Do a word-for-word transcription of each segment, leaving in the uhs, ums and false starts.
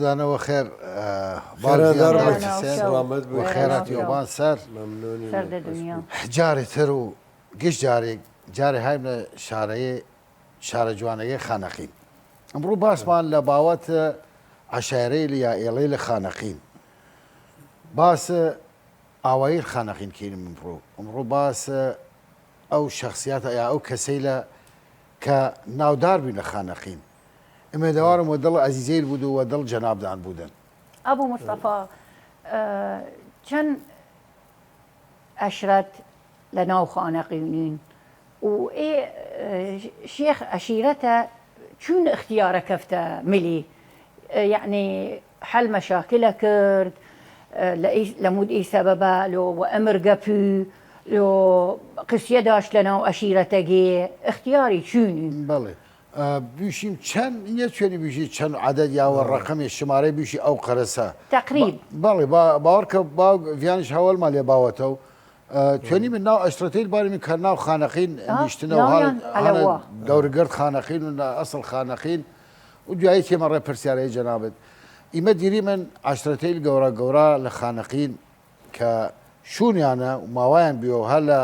دانەوە خێر، ئە، خێرا باوزیان دار باوزیان بێت. سەلامەت بوو. وە خێرات یۆبان سەر. مەمنونی. سەر دە دنیا. جارێ تر و گشت جارێک، جارێ هایمنە شارەیە، شارە جوانەگەی خانەقین. ئەمڕوو باسمان لە باوەت عەشایرەیل یا ئێڵەیل خانەقین. باس ئاوایل خانەقین کەینم ئمڕوو. ئمڕوو باس ئەو شەخسیاتە یا ئەو کەسەیلە کە ناودار بوین لە خانەقین. ئمێدەوارم وە دڵ ئەزیزەیل بودو وە دڵ جەنابدان بودن. ئەبو مستەفا، ئە، چەن ئەشرەت لە ناو خانەقینین و ئێ، ئە، شێخ عەشیرەتە چوون ئختیارە کەفتە ملی، ئە، یەعنی حەل مەشاکلە کرد، ئە، لە ئی، لە مود ئی سەبەبە لۆ وە ئەمر گەپی لۆ قسیە داشت لە ناو عەشیرەتەگێ ئختیاری چوونی. بەڵێ. ئە، بویشیم چەن، نیە چوێنی بویشی چەن عەدەد یا وە ڕەقەمێ شمارەی بویشی ئەو قەرەسە. تەقریب. بە-، بەڵێ، با-، باوەڕ کە باو ڤیانش هەوەڵ ماڵێ باوەتەو. ئە، توێنی من ناو عەشرەتەیل بارمی کە ناو خانەقین نیشتنە و هەڵ، ناویان هەنە ئەلەوە. دەورگرد خانەقین و نە ئەسڵ خانەقین و دویایی تێمە ڕێ پرسیارەی جەنابت. ئیمە دیری من عەشرەتەیل گەورا گەورا لە خانەقین کە شوونیانە و ماوایان بیەوە هەر لە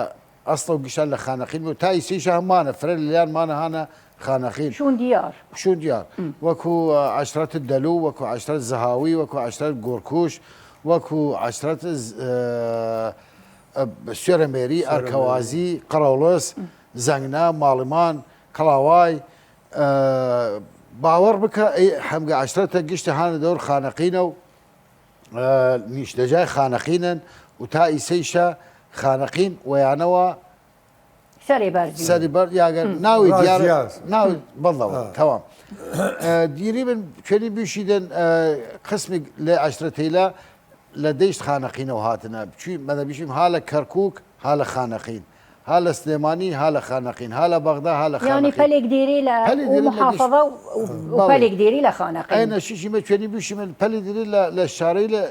ئەسڵە و گشتان لە خانەقین بوو. تا ئیسەیشە هەمانە، فرە لەلیان مانە هانە خانەقین. شوون دیار. شوون دیار. وەکو، ئە، عەشرەت دەلوو، وەکو عەشرەت زەهاوی، وەکو عەشرەت گۆرکوش، وەکو عەشرەت ز-، ئە، ئە، سوێرە مێری، سوێرە مێری. ئەرکەوازی، قەرەوڵس، زەنگنە، ماڵیمان، کڵاوای، ئە، باوەڕ بکە، ئەی هەمگە عەشرەتە گشتە هانە دەور خانەقینە و ئە، نیشتەجای خانەقینن و تا ئیسەیشە خانەقین وەیانەوە سەرێ بەرزی. سەری بەر، یاگەر ناوی دیار، ناوی بەڵەوە، تەوام. ئە، دیری من چۆنی بویشیدن، ئە، قسمی لێ عەشرەتەیلە لە دەیشت خانەقینەوە هاتنە. چوی مەدە بیشیم ها لە کەرکوک، ها لە خانەقین، ها لە سلێمانی، ها لە خانەقین، ها لە بەغدا، ها لە یانی خانەقین. پەلێک دێرێ لە پەلێ ئەو دێرێ لە محافظە و، و بەڵێ. پەلێک دێرێ لە خانەقین. ئەینە شیشی مە چوێنی بویشی من پەلێ دێرێ لە، لە شارەی لە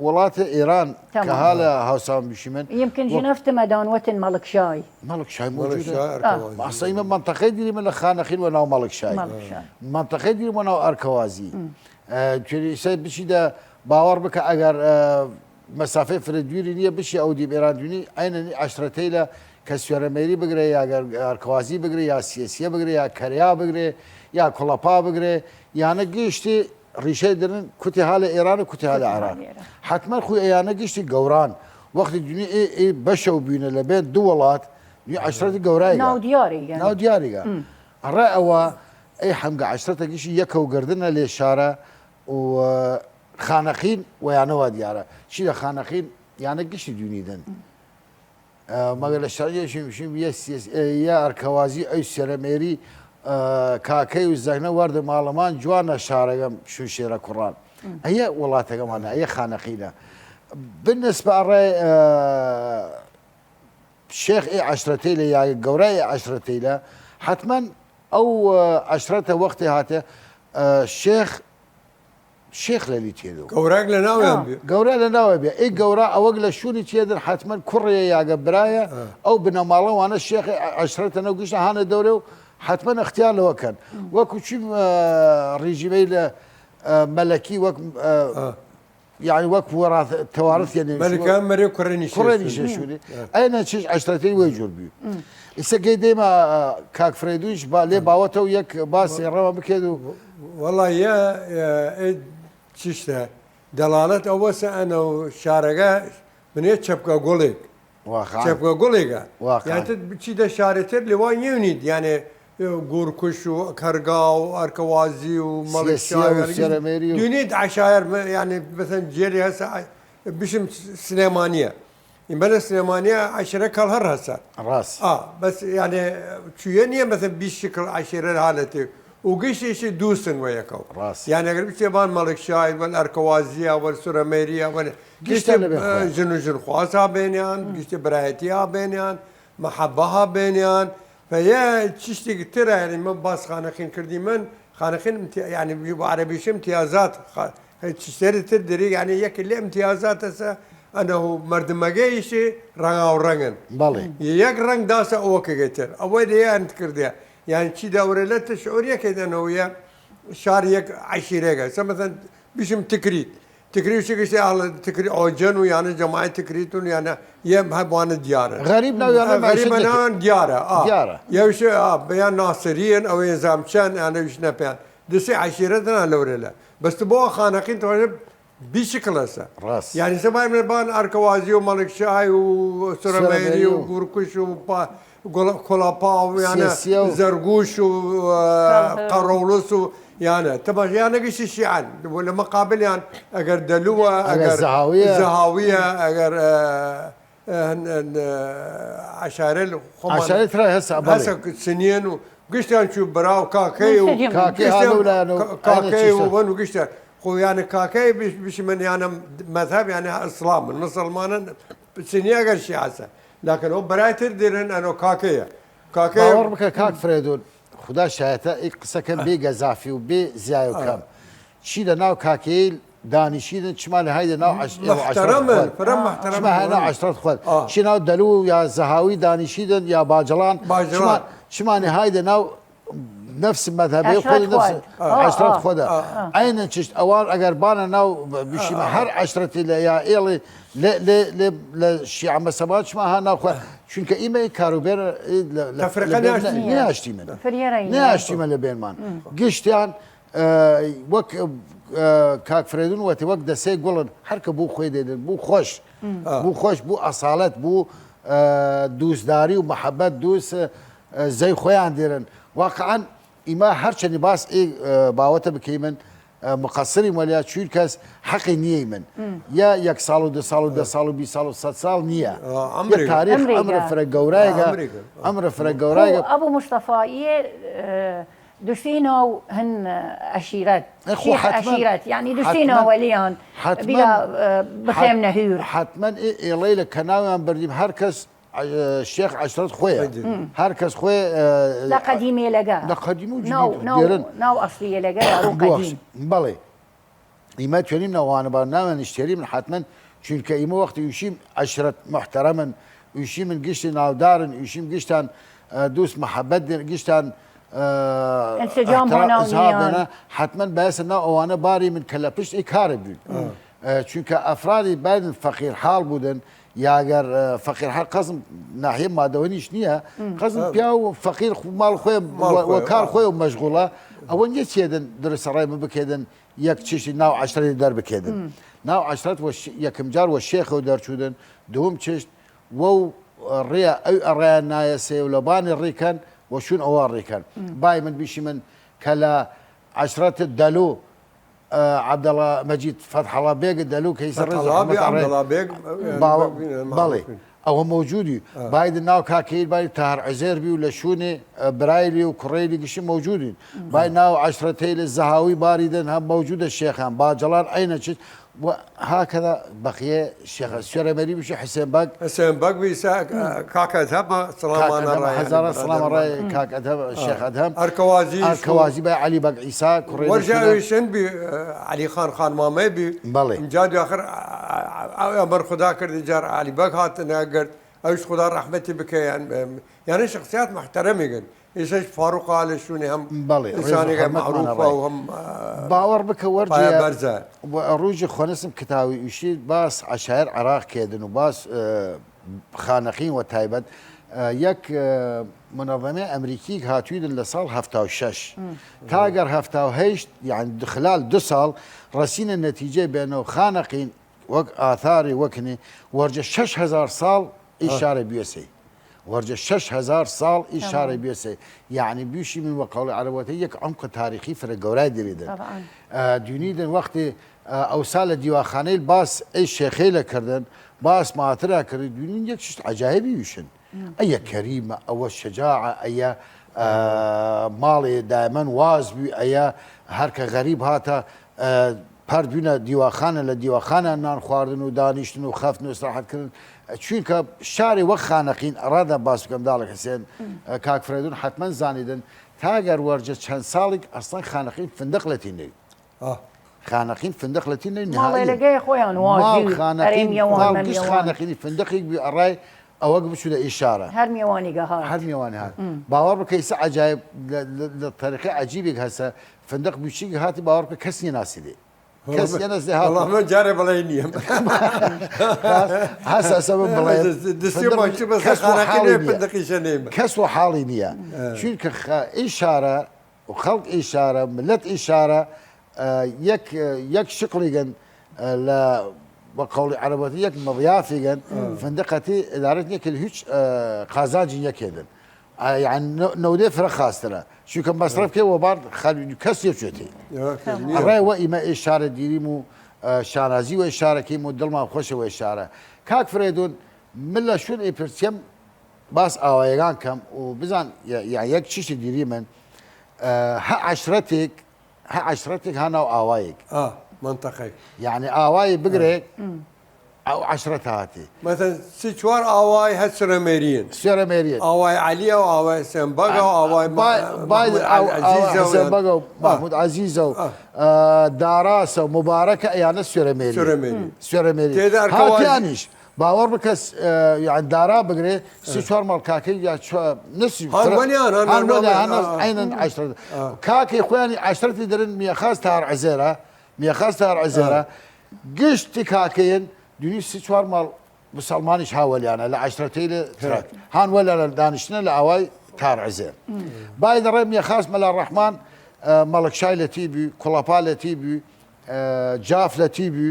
وڵاتە ئێران کە تەمام. ها لە هاوسان بویشی من. یمکن وە- ژنەفتمە دانوەتن مەڵک شای. مەڵک شای مەڵک موجودە. شای ئەرکەوازی. ئە. ماسە ئیمە منطقەی دیری من لە خانەقین وە ناو مەڵک شای. مەڵک شای. منطقەی دیری وە ناو ئەرکەوازی. ئە، چوێنی سەر بچی دە باوەڕ بکە ئەگەر، ئە، مەسافەی فرە دویری نیە بچی ئەو دیم ئێران دوینی، ئەینە عەشرەتەیلە کە سوێرە مێری بگرێ یا گەر ئەرکەوازی بگرێ یا سیەسیە بگرێ یا کەریا بگرێ یا کوڵەپا بگرێ، یانە گشتی ڕیشەی درن کوتی ها لە ئێران و کوتی ها لە عێراق. حەتمەن خوی ئەیانە گشتی گەوران. وەختی دونی ئێ، ئێ بەشەو بینە لە بێن دو وڵات، دونی عەشرەتی گەورایگە. ناو دیاریگە. ناو دیاریگە. ئەڕێ ئەوە ئەی حەمگە عەشرەتە گشتی یەکەو گردنە لێ شارە و، ئە، خانەقین وەیانەوە دیارە. چی لە خانەقین یانە گشتی دونیدن. ئە، مەگە لە شارێ شیم، شیم یە سیەس-، ئە، یە ئەرکەوازی ئەی سێرە مێری، ئە، کاکەی و زەهنە وەردە ماڵەمان جوانە شارەگەم شوو شێرە کوڕان. ئەیە وڵاتەگەمانە، ئەیە خانەقینە. بالنسبە ئەڕێ، ئە، شێخ ئێ عەشرەتەیلە یا گەورای ئێ عەشرەتەیلە، حەتمەن ئەو، ئە، عەشرەتە وەختێ هاتێ، ئە، شێخ شێخ لەلی تێدەو. گەوراک لە ناویان بێ. گەورا لە ناوێ بێ. ئەی گەورا ئەوەگ لە شوونی تێدن حەتمەن کوڕێ یاگە برایە، ئەو بنەماڵە وانە شێخ عەشرەتە نەو گشتە هانە دەورێ و حەتمەن ئەختیار لەوە کەن. وەکو چی، ئە، ڕیژیمەی لە، ئە، مەلەکی وەک، ئە، یعنی وەک وەڕات تەوارث یعنی مەلکە مەرێ کوڕێنی کوڕێنی شێشوری. ئەینە چیش عەشرەتەی وەی جور بی. ئیسە گەی دەیما، ئە، کاک فرەیدونیش با، لێ باوەتەو یەک باسی ڕەوە بکێد و وەڵا یە، ئێ، ئێ، چیشتە، دەڵالەت ئەوەسە ئەنە و شارەگە بنێ چەپکە گوڵێک. واقعاً. چەپکە گوڵێگە. واقعاً. یاتر بچی دە شارێتر لێوای نێونید، یانێ گورکوش و کەرگا و ئەرکەوازی و مەڵک سیەسیە و شاوێر. سێرەمێری و دوینید عەشایەر، یانێ مەسەن جێری هەسە، بشم سلێمانیە. ئیمە لە سلێمانیە عەشرە کەڵ هەر هەسە. ڕاست. ئا، بەس یانێ چویە نیە مەسەن بیست شکڵ عەشرە حالەتی. و گشتیشی دووسن وە یەکەو. ڕاست. یانێ ئەگەر بچێ بان مەڵک شای، وەل ئەرکەوازیە، وەل سورەمێریە، وەل گشتە گشتە، لەبێ ئە، خۆیان. ژن و ژن خوازا بێنیان، گشتە برایەتیا بێنیان، مەحەبەها بێنیان. و یە چشتێک ترە، یعنی من باس خانەخین کردی من، خانەخین امتی-، یعنی بە عەرەبیش امتیازات، خا-، هەی چشتێری تر دەری، یعنی یەک لێ امتیازات هەسە، ئەنە مردمەگەیشی ڕەنگا و ڕەنگن. بەڵێ. یەک ڕەنگ داسە ئەوە کە گەتر. ئەوەی لێ ئەند کردە. یعنی چی دەورە لە تشعور یەکێ دەنەوە یە شار یەک عەشیرێگە. سە مەسەن بیشم تکریت. تکریت چی گشتی اهل تکری اوجن و یعنی جماعت تکریتون یعنی یه هبوانه دیاره. غریب ناو یعنی معیشت غریب نان دیاره. آه. دیاره. یه وش، آه، بیان ناصریان او انظام چن یعنی وش نپیان. دسی عشیرت نه لورله. بس تو با خانقین تو بیچ کلاسه. راست. یعنی سبای من بان ارکوازی و ملک شای و سرمهری و گورکش و پا گل-، کلاپا و یعنی سیاسیه و زرگوش و، اه، قرولس و یعنی تماش یعنی گشتی شیعان ولا مقابل یعنی اگر دلوه، اگر اگر زهاویه. زهاویه، اگر، اه، اه، هن-، هن-، اه، عشایرل خومان عشایرت را هسه، بله. هسه سنین و گشتیان چو برا و کاکهی و کاکهی گشتیان هانو لانو کا-، کاکهی و ون و گشتیان خو یعنی کاکهی بش-، بشمن یعنی مذهب یعنی اسلام مسلمانن سنی اگر شیعه هسه. لکن او برای تر دیرن انو کاکهیه. کاکهی باور بکە کاک فرێدون، خودا شایەتە، ئی قسە کەم بێ گەزافی و بێ زیای و کەم. چی لە ناو کاکەیل دانیشیدن، چما لە هایدە ناو عەش-، ئێوە عەشرەت محترمن، خوەد. فرە محترمن. چما هایە ناو عەشرەت خوەد. چی ناو دەلو یا زەهاوی دانیشیدن یا باجڵان، باجڵان. چما، چما هایدە ناو نفس مەذهبی خود، نفس عەشرەت خوەدە. ئەینە چشت ئەوان ئەگەر بانە ناو بشیمە هەر عەشرەتی لە یا ئێڵی لە، لە، لە، لە شیعە مەسەبات چما ها ناو خوەد. چونکە ئیمە ئی کاروبێر، ئی لە، لە، تەفرقە لە بێن ناشتیمە. ناشتیمە. ناشتیمە لە بێنمان. گشتیان، ئە، وەک، ئە، کاک فرێدون وەتی وەک دەسەی گوڵن، هەر کە بوو خوێ دێدن، بوو خۆش. بوو خۆش، بوو ئەساڵەت، بوو، ئە، دووسداری و مەحەبەت دووس، ئە، زەی خۆیان دێرن. واقعاً ئیمە هەرچەنی باس ئی، ئە، باوەتە بکەیمن، ئە، مقەسریم وەلیا چوین کەس حەقی نیەیمن. یا یەک ساڵ و دە ساڵ و دە ساڵ و بیست ساڵ و سەد ساڵ نیە. ئە، یە عەمری. تاریخ عەمری ئەمرە فرە گەورایگە. ئەمرە فرە گەورایگە. ئەبو مستەفا ئیە، ئە، دوسینە و هن عەشیرەت. ئە، خو شیخ حەتمەن. عەشیرەت. یعنی دوسینە حەتمەن. وەلیان. حەتمەن. بیلا، ئە، بخێم نەهور. حەتمەن ئێ-، ئێڵەی لە کەناویان بردیم هەر کەس ئە، شێخ عەشرەت خوەیە. هەر کەس خوەیە، ئە، لە قەدیمێلەگە. لە قەدیم و ناو، جدید ناو، دێرن. ناو ئەسلیەلەگە ئەو بوەخش. قەدیم. بەڵێ. ئیمە توێنیم ناوانە بار ناوێن ئیشتێریم حەتمەن، چونکە ئیمە وەختی وشیم عەشرەت محتەرەمن، وشی من گشتی ناودارن، وشیم گشتان، ئە، دووس مەحەبەت دێن، گشتان، ئە، انسجام ئەحترا-، بۆ ناو ئزهار نیان. دێنە، حەتمەن بایەسە ناو ئەوانە باری من کە لە پشت ئی کارە بوین. ئە، چونکە ئەفرادی بایدن فەقیر حاڵ بودن، یاگەر، ئە، فەقیر حاڵ قەزم ناحیە مادەوەنیش نییە، قەزم ئە. پیا و فەقیر خو-، ماڵ خوێ ماڵ و، و خوێ، کار ئە. خوێ و مەشغوڵە، ئەوە نیە چێدن درست ڕێ بکێدن، یەک چشتی ناو عەشرەتی دەر بکێدن. ناو عەشرەت وە ش-، یەکم جار وە شێخەو دەرچوودن، دووم چشت وەو ڕێ ئەو ئەڕێیان نایەسێ و لە بانی ڕیکەن و شوون ئەوە ڕیکەن. بای من بیشی من کە لە عەشرەت دەلو، ئە، عەبدەڵا مەجید فەتحەڵا بێگ دەلو کە ئیسە ڕێز فەتحەڵا ڕەحمەت بێ ئەڕێ. عەبدەڵا بێگ، ئە، باوە-، بێ-، بێ-، بەڵێ. ئەوە مەوجودی. باید ناو کاکەیل باید تاهر عزێر بی و لە شوونێ، ئە، برایلی و کوڕەیلی گشی مەوجودین. باید ناو عەشرەتەیل زەهاوی باریدن هەم مەوجودە شێخان. باجەڵان عەینە چیت. و هاکەدا بەقیە شێخە سوێرە مەری بشی حسێن بەگ. حسێن بەگ بیسا، ئە، کاک ئەدهەم، سڵامانە کاک ئەدهەم، ڕای هەزاران عەلی سڵامە بەگ. ڕای کاک ئەدهەم، ئە. شێخ ئەدهەم. ئەرکەوازی ئەرکەوازی بای عەلی بەگ عیسا، کوڕێ وەرژاویشن بی، ئە، عەلی خان خان مامەی بی. بەڵێ. ئمجا دو آخر، ئە، ئە، ئە، ئەمر خودا کرد، جار عەلی بەگ هات نەگرد، ئەوش خودا ڕەحمەتی بکە، یان، ئە، یانی شخصیات محترمی گن. ئیسەش فاروق ئالە شوونی هەم بەڵێ، ئینسانێگە ڕێز و حورمەتمان معروفە ئەڕای. و هەم، ئە، باوەڕ بکە وەرجە پایە بەرزە. و ڕووژی خوەنسم کتاوی ئوشی باس عەشایر عراق کێدن و باس، ئە، خانەقین وە تایبەت، ئە، یەک، ئە، منەظەمەی ئەمریکی هاتوویدن لە ساڵ هەفتا و شەش. تا گەر هەفتا و هەشت، یعنی خلال دو ساڵ ڕەسینە نەتیجەی بێنەو خانەقین وەک ئاثاری وەکنی وەرجە شەش هەزار ساڵ ئی شارێ بیەسەی. وەرجە شەش هەزار ساڵ ئی شارێ بیەسەی. یعنی بیشی من وە قەوڵ عەرەبەتە یەک عمق تاریخی فرە گەورای دریدن. طبعاً. ئە، دونیدن وەختی، ئە، ئەوسا لە دیواخانەیل باس ئەی شێخەیلە کردن، باس ماترا کردن، دونین یەک شت عەجایبی ویشن. ئەیە کەریمە، ئەوە شەجاعە، ئەیە، ئە، ماڵێ دایمەن واز بوی، ئەیە هەر کە غەریب هاتە، ئە، پەردوینە دیواخانە، لە دیواخانە نان خواردن و دانیشتن و خەفتن و ئیسراحەت کردن. چوینکە شارێ وەک خانەقین، ئەڕادا باس بکەم داڵک حسێن، ئە، کاک فرێدون حەتمەن زانیدن، تا گەر وەرجە چەند ساڵیک ئەسڵەن خانەقین فندق لەتی نەوی. ئە. خانەقین فندق لەتی نەوی نهایی. ماڵێلەگەی خۆیان واژی ماڵ و خانەقین، ئەرێ میەوان ماڵ گشت مەمیەوان. خانەقینی فندقیک بی ئەڕای ئەوەگ بچوودە ئی شارە. هەر میەوانیگە هات. هەر میەوانی هات. باوەڕ بکە ئیسە عەجایب لە، لە، لە تەریقی عەجیبیگ هەسە، فندق بچیگ هاتی باوەڕ بکە کەس نیەناسیدێ. کەس یەنە زێ هات. وەڵا من جارێ بڵێ نییە. هەس هەسە من بڵێ. دەستی ماشی بەس کەس وە خانەکە حاڵی نێ نییە. پندەقیشە نێمە. کەس وە حاڵی نییە. چونکە خە-، ئی شارە و خەڵق ئی شارە، ملەت ئی شارە، ئە، یەک، یەک شقڵیگن، ئە، لە، بە قەوڵی عەرەبەتی یەک مضیافیگن، فندقەتی ئیدارەت نییە کە هیچ، ئە، قازانجی یەکێدن. ئە، یعنی، نە-، نەودێ فرە خاسترە. چونکە مەسرەف کێ وەبان خەل-، کەس یەچێتی. ئەڕێ وە ئیمە ئی شارە دیریم و، ئە، شانازی وە ئی شارە کەیم و دڵمان خوەشە وە ئی شارە. کاک فرەیدون، من لە شوون ئی پرسیەم باس ئاوایەگان کەم و بزان، یا، یا یەک چیشی دیریمن، ئە، هە عەشرەتێک، هە عەشرەتێک هە ناو ئاوایەک. ئا، منتەقەی. یعنی ئاوای بگرێ، ئەو عەشرەت هاتی. مەسەن، سی چوار ئاوای هە سرەمێریین. سرەمێریین. ئاوای عەلیە و ئاوای حسێن بەگە و ئاوای با-، با-، باید مەحمود ئاو-، ئاوای عەزیزە و حسێن یان بەگە و مەحمود عەزیزە و، ئە، داراسە و مبارەکە یانە سرەمێریین. سرەمێریین. سرەمێریین. تێدا ئەرکەوازی هاتیانیش. باوەڕ بکەس، ئە، یان دارا بگرێ، سی چوار ماڵ کاکەی یا چوار، نەسی هان فرە-، وەلیان، هان هان وەلیان، هان ئا، ئا. عەینەن عەشرەت. کاکەی خویانی عەشرەتی درن میەخاز تار عزێرە، میەخاز تار عزێرە. گشتی کاکەین دونی سی چوار ماڵ مسلمانیش ها وەلیانە لە عەشرەتەی لە ترەک. هان وەلیانە دانیشتنە لە ئاوای تار عزێر. بای دەڕێ میەخاز مەلا ڕەحمان، ئە، مەڵک شای لە تی بی، کوڵەپا لە تی بی، ئە، جاف لە تی بی،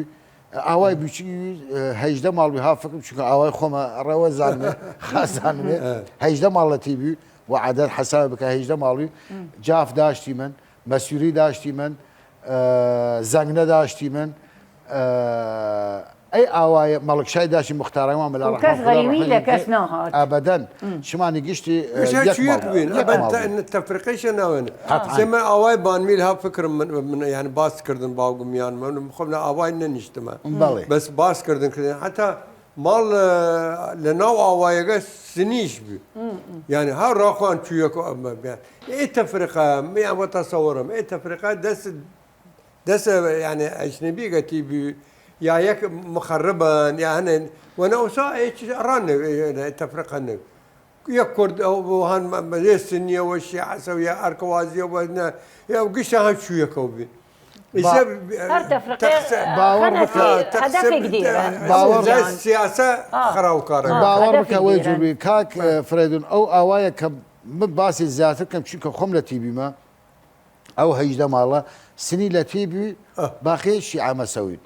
ئاوای بچووکی، ئە، هەیژدە ماڵ بی، ها فکرم، چونکە ئاوای خۆمە ڕێوە زانمێ، خاس زانمێ، هەیژدە ماڵ لە تی بی، و عەدەد حەساب بکە هەیژدە ماڵ بی، جاف داشتی من، مەسیوری داشتی من، ئە، زەنگنە داشتی من، ئە، ئەی ئاوای مەڵکشای داشتی مختارەوان مەلا و کەس ڕەحمان خدا غەریوی ڕەحمەتی لە کەس بکەی. نەهات. ئەبەدەن. چمانی گشتی، ئە، گشت یەک یەک ماڵ بوین. بوین. یەک ئەبەن ماڵ بوین. تە-، تەفرقەیشە ناوێن. قەتعەن. سێمە ئاوای بانمیل ها فکرم من، من، یعنی باس کردن باوگم یان من خۆم لە ئاوای نەنیشتمە. بەڵێ. بەس باس کردن کردن. حتا ماڵ، ئە، لە ناو ئاوایەگە سنیش بی. یعنی ها ڕاخوان چویەک و ئەمە بیان. ئێ تەفرقە، می ئەوە تەسەوەرم. ئێ تەفرقە دەس دەسە، یعنی، ئەجنەبیگە تی بی، یا یەک مخەربن، یا هەنێن، وەنە ئەوسا ئێ چی ئەڕان نەو، ئێ، ئێ، تەفرقە نەو. یەک کورد ئەو بۆ هەن مە-، مە-، یە سنیە وە شیعەسە و یا ئەرکەوازیە وە نە، یا گشتە هەن چوویەکەو بی. ئیسە، هەر تەفرقە تەقسە-، باوەڕ خەنەکی بکە. هەدەفێک دیرن. باوەڕ زای سیاسە خراوکارە. باوەڕ بکە وەی جوور بی. کاک، ئە، فرەیدون، ئەو ئاوایە کە من باسی زیاتر کەم، چونکە خۆم لە تی بیمە، ئەو هەیژدە ماڵە سنی لە تی بی، باقی شیعە مەسەوین.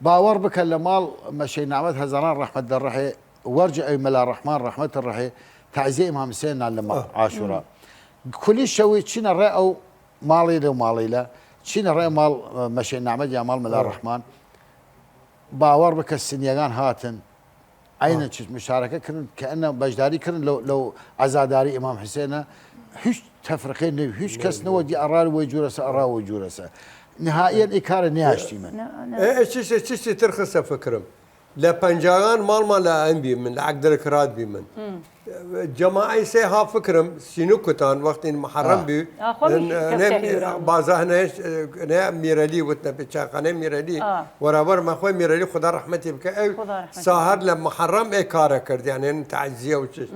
باوەڕ بکە لە ماڵ مەشەی نامەت هەزاران ڕەحمەت دەڕەحێ، وەرجە ئەوی مەلا ڕەحمان ڕەحمەت ڕەحێ، تەعزیە ئیمام حسێن نان لە ماڵ عاشورا. کولی شەوی چینە ڕێ ئەو ماڵی لە و ماڵی لە، چینە ڕێ ماڵ، ئە، مەشەی نامەت یا ماڵ مەلا ڕەحمان. باوەڕ بکە سنیەگان هاتن، عەینە چشت مشارەکە کردن کە ئەنە بەشداری کردن لەو، لەو عەزاداری ئیمام حسێنە، هیچ تەفرقەی نەوی، هیچ کەس نەوە دی ئەڕار وەی جوورەسە، ئەڕا وەی جوورەسە. نهائیەن ئی کارە نیاشتی من. ئێ، ئێ، چیشتێ، چیشتێ تر خسە فکرم. لە پەنجاگان ماڵمان لە ئەم بی من، لە عەگدەرە کرات بی من. جەماعەی سێ ها فکرم، سینوکتان وەختین محەڕەم بی. ئا، خۆ من، میشی ئە، کەفتە نێ، هیران. بازا هەنێ، ئە، نێ میرەلی وتنە پێ چاقانەی میرەلی. وەرابەر مەخۆی میرەلی خدا ڕەحمەتی بکە. ئەو خدا ڕەحمەتی ساهەر لە محەڕەم ئێ کارە کرد، یعنی، ئن تەعزیە و چش.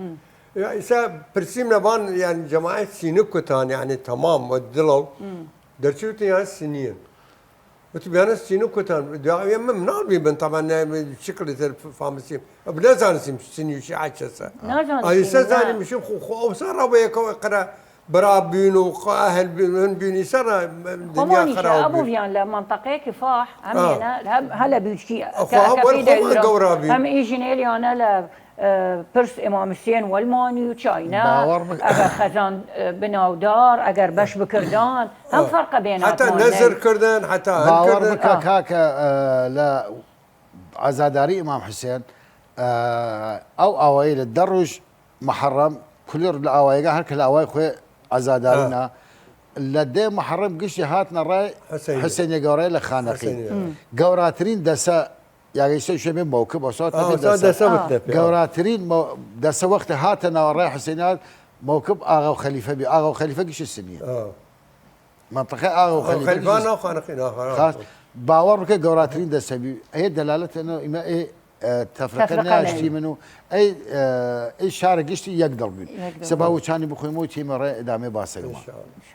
ئیسا پرسیم لەبان، یعنی، جەماعەت سینوکتان، یعنی، تەمام وە دڵەو. دەرچوتن یان سنیەن. وتی بیانە سینوکتان، داویە من مناڵ بی بن، طبعا نه، شکلی تر فامسیم. ئەب نەزانسیم سنی و شیعە چەسە. نازانسیم، ئایسە نه. زانیم شم خو، خو ئەوسا ڕا بە یەکەوە قرا برا بین و خو ئەهل بین، من بین ئیسا ڕا دنیا خراو بی. ئەبوویان لە منطقەیە کفاح، هەم ئا. هێنە، هەم هەلە بیشکی، خو هەم وەر خۆمان گەورا بین. هەم ئیژینێلیانە لە، ئە، پرس ئیمام حسێن وەلمانی و چاینە، باوەڕ بکە. ئەگە خەزان، ئە، بناودار، ئەگەر بەش بکردان، هەم ئا. فەرقە بێناتمان حتا نەزر کردن، حتا هەن باوەڕ کردن. بکە ئا. کاکە، ئە، لە عەزاداری ئیمام حسێن، ئە، ئەو ئاوایی لە دە ڕوژ محەڕەم، کولر لە ئاوایگە هەر کە لە ئاوای خوێ عەزادارینە، لە دێ محەڕەم گشتی هاتنە ڕای حسینی. حسینی گەورای لە خانەقی. حسینی. گەوراترین دەسە یاگەی سەی شوێ بێ مەوکب، ئەوسا ئا، تەبێ ئەوسا دەسە. دەسە وت نەپێ. گەوراترین مەو-، دەسە وەختە هاتە ناوە ڕای حسینات، مەوکب ئاغا و خەلیفە بی، ئاغا و خەلیفە گشتی سنیە. ئا. منطقەی ئاغا و ئاغا خەلیفە خەلیفە گشتی ناو خانەقی، ناو خانەقی. خاص، باوەڕ بکە گەوراترین دەسە بی. ئەیە دەلالەتە نەو ئیمە ئێ، ئە، تەفرقە تەفرقە نەیاشتی نەوی. من و ئەی، ئە، ئەی شارە گشتی یەک دڵ بین. یەک دڵ. سەبا وچانی بخویمەوە تیمە ڕێ ئدامێ باسەگەمان. ئینشاءالله.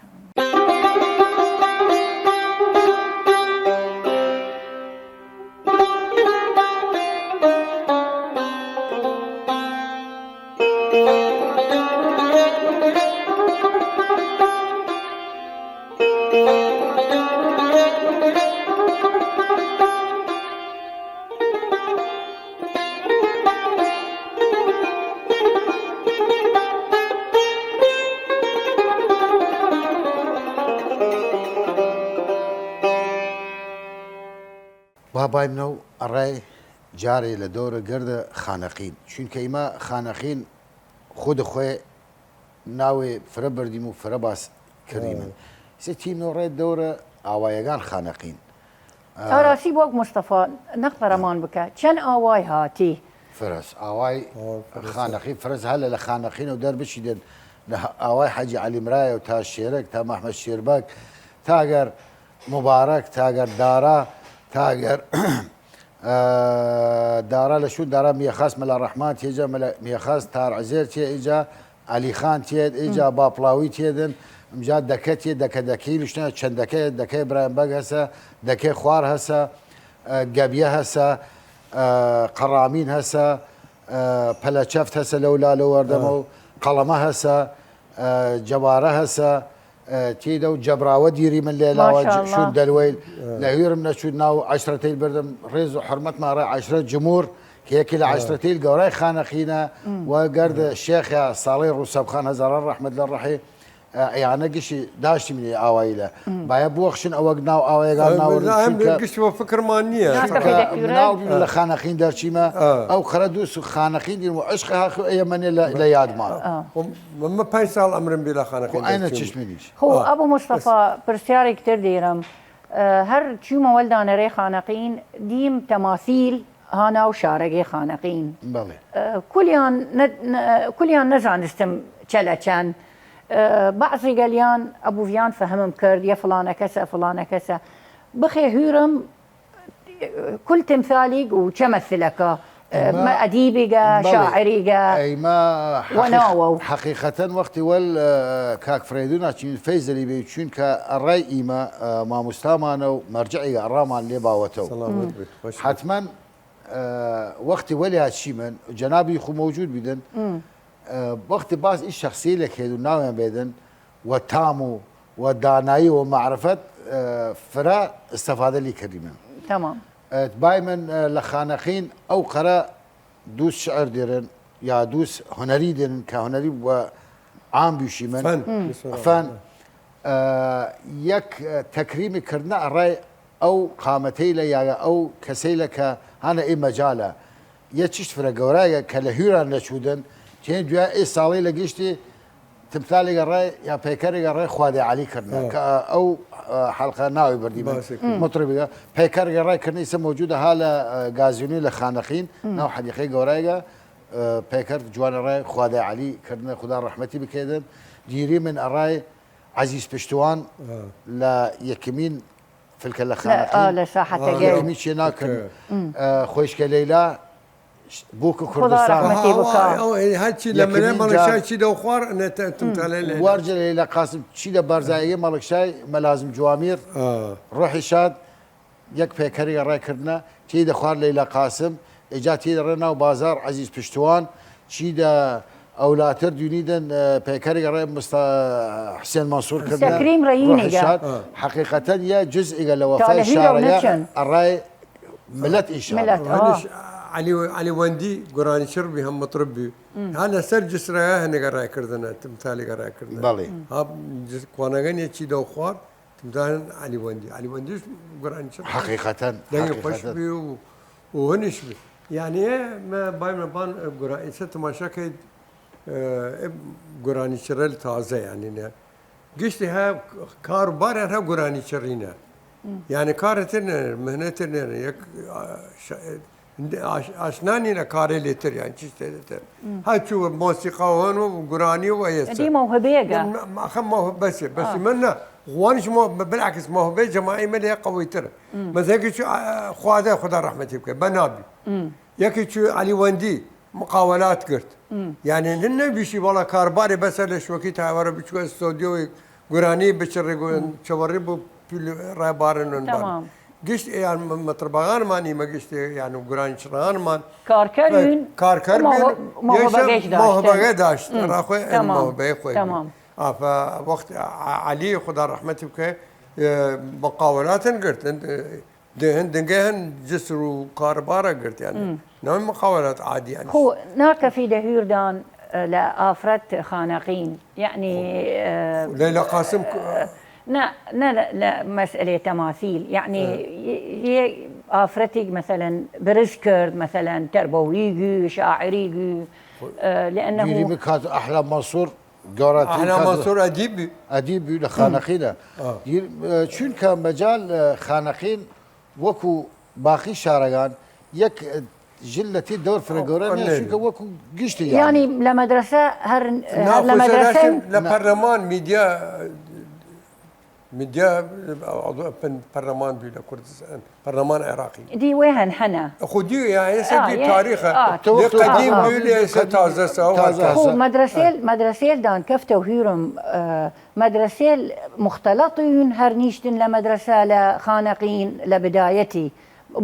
با بایمنەو ئەڕای جارێ لە دەورە گردە خانەقین، چوینکە ئیمە خانەقین خود خوێ ناوێ فرە بردیم و فرە باس کردیمن. سێ تیم نۆڕێ دەورە ئاوایەگان خانەقین. ئاراسی بۆک مستەفا نەخ فەرەمان بکە چەن ئاوای هاتی؟ فرەس ئاوای خانەقین، فرەس هەلە لە خانەقین و دەر بچیدن لە ئاوای حەجی عەلی مرایە و تا شێرەک تا مەحمەد شێربەک تاگەر مبارەک تاگەر دارا تاگەر دارا لە شوون دارا میەخاس مەلا ڕەحمان تێجا مەلا میەخاس تار عزێر تێ ئیجا عەلی خان تێد ئیجا باپڵاوی تێدن. ئمجا دەکە تێ دەکە دەکی لشتە چەند دەکە دەکەی برایم بەگ هەسە دەکەی خوار هەسە گەبیە هەسە قەڕامین هەسە پەلەچەفت هەسە لەو لا لەو وەردەمە و قەڵەمە هەسە جەوارە هەسە تیدە و جەبراوە دیری من لێلاوە شون دەلوەیل لە هویرم نەچوود ناو عشرەتەیل بردم ڕێز و حرمەت ماڕێ عشرە جمور کە یەکی لە عشرەتەیل گەورای خانەقینە و گەرد شێخە ساڵی ڕووسەبخان هەزاران ڕەحمەت لە ڕەحی ئەیانە گشی داشتی منێ ئاوایلە بایە بوەخشن ئەوەک ناو ئاوایگان ناوەرم گشت بۆ فکرمان نییە. مناڵ بیم لە خانەقین دەرچیمە ئەو قەرە دووس و خانەقین دیم و عشق هاخ ئەیە منێ لە یادمان. مە پەنج ساڵ ئەمرم بی لە خانەقین ئەینە چشمینیش. خۆ ئەبوو مستەفا پرسیارێک تر دێرم. هەر چوومە وەل دانەرێ خانەقین دیم تەماسیل ها ناو شارەگەی خانەقین. بەڵێ. کولیان نە- نە- کولیان نەزانستم چەلە چەن. بەعزی گەلیان ئەبوویان فەهمم کرد یە فلانە کەسە فلانە کەسە بخێ هویرم کل تمثالیگ و چە مەسلەکە مە ئەدیبیگە شاعریگە ئەیما وەناوە و حەقیقەتەن وەختی وەل کاک فرەیدوو ناچین فەیزەلی بێ چوینکە ئەڕای ئیمە ماموستامانە و مەرجعیگە ئەڕامان لێ باوەتەو حتمەن وەختی وەلیا چیمن جەنابی خو مەوجود بیدن وەختی باس ئی شەخسیە لە کێد و ناویان بێدن و تام و و دانایی و معرفەت فرە استفادە لی کردیمن. تمام. بای من لە خانەقین ئەو قەرە دووس شعر دێرن یا دووس هنەری دێرن کە هنەری و عام بیشیمن فەن یەک تەکریمی کردنە ئەڕای ئەو قامەتەیلە یاگە ئەو کەسەیلە کە هانە ئێ مەجالە یە چشت فرە گەورایگە کە لە هویران نەچوودن تێن دویا ئێ ساڵەی لە گشتی تمثالیگە ڕای یا پەیکەریگە ڕای خوادێ عەلی کردنە کە ئەو حەلقە ناوی بردیمە مطربیگە پەیکەرگە ڕای کردنی سە مەوجودە ها لە گازیونی لە خانەقین ناو حەدیقەی گەورایگە پەیکەر جوانە ڕای خوادێ عەلی کردنە خودا ڕەحمەتی بکەێدن دیری من ئەڕای عەزیز پشتوان لە یەکمین فلکە لە خانەقین لە ساحەتەگەی یەکمی چێ ناکرد خۆشکە لەیلا بووکە کوردستان هەرچی لە مەلێ مەڵەشای چی دەو خوار وەرجە لەیلا قاسم چی لە بەرزایەگەی مەڵکشای مەلازم جوامیر ڕۆحی شاد یەک پەیکەریگە ڕای کردنە تێیدە خوار لەیلا قاسم ئێجا تێیدە ڕێ ناو بازاڕ عەزیز پشتوان چیدە ئەولاتر دوینیدن پەیکەریگە ڕێ مستا حسێن مەنسوور کردنە تەکریم ڕەیینێگە حەقیقەتەن یە جزئیگە لە وەفای شارەگە ئەڕای ملەت ئیشان. عەلی وەندی گۆرانیچڕ بی هەم مطرب بی ها لەسەر جسرەگە هەنێگە ڕای کردنە تمتالیگە ڕای کردنە بەڵێ کوانەگەن یە چی دەو خوار تمدان علی وەندی علی وەندیش گۆرانیچڕ حەقیقەتەن دەنگی خوەش بی و و هەنیش بی یانێ مە بای مە بان گۆرانیچە تماشا کەید گۆرانیچڕەل تازە یانینە گشتی ها کار و باریان ها گۆرانیچڕینە یانێ کارە تر نێرن مهنە تر نێرن یەک ئاشنا نینە کارێ لێتر یان چیشتێ لێتر هەچوو مۆسیقا و هەن و گورانی و ئەیە ئەدی مەوهبەیەگە ئەخە مەوهبە بەسێ بەسی من نە غوانش مەوهبە بالعکس مەوهبەی جەماعی مەلێ قەویتر مەزەکی چو خوادە خدا ڕەحمەتی بکە بە نابی یەکی چو عەلی وەندی مقاولات کرد یانێ نەبیشی وەڵا کاربارێ بەسەر لە شوەکی تاوەرە بچوە ستۆدیۆی گورانی بچڕی چەوەڕی بۆ ڕێبارن گشت یان مەتربەغانمان ئیمە گشتێ یان و گورانی چڕانمان کارکەرین کارکەر مەوهبەگە داشت ڕاخۆی مەوهبەی خۆی ئافە وەخت عەلی خدا ڕەحمەتی بکە مقاولاتن گرتن دهن دنگە هەن جسر و کاربارە گرتیان ناوی مقاولات عادیان خو ناکەفی دەهویردان لە ئافرەت خانەقین یعنی لەیلا قاسم نە نە لە مەسئلەی تەماسیل یعنی ئافرەتیگ مەسەلەن برز کرد، مەسەلەن تەربەوییگ، شاعریگ، ئە، لەئەنەهو دیریمی کات ئەحلا مەنسوور گەوراترین ئەحلا کات مەنسوور ئەدیب بی. ئەدیب بی لە خانەقینە. ئا. دیر-، ئە، چونکە مەجال، ئە، خانەقین وەکو باقی شارەگان یەک، ئە، ژن لە تی دەور فرە گەورە نیە، چونکە وەکو گشتی یانی. یانی لە مەدرسە هەر، هەر لە مەدرسە لە پەرلەمان میدیا میدیا عضو پەرلەمان بی لە کوردستان، پەرلەمان عێراقی. دی وێ هەن هەنە. خودی یا ئێسە دی تاریخە. دی قەدیم بی لە ئێسە تازە ساوە. خو مەدرسەیل، مەدرسەیل دان کەفتە هیرم، ئە، مەدرسەیل مختلطین هەر نیشتن لە مەدرسە لە خانەقین لە بدایەتی.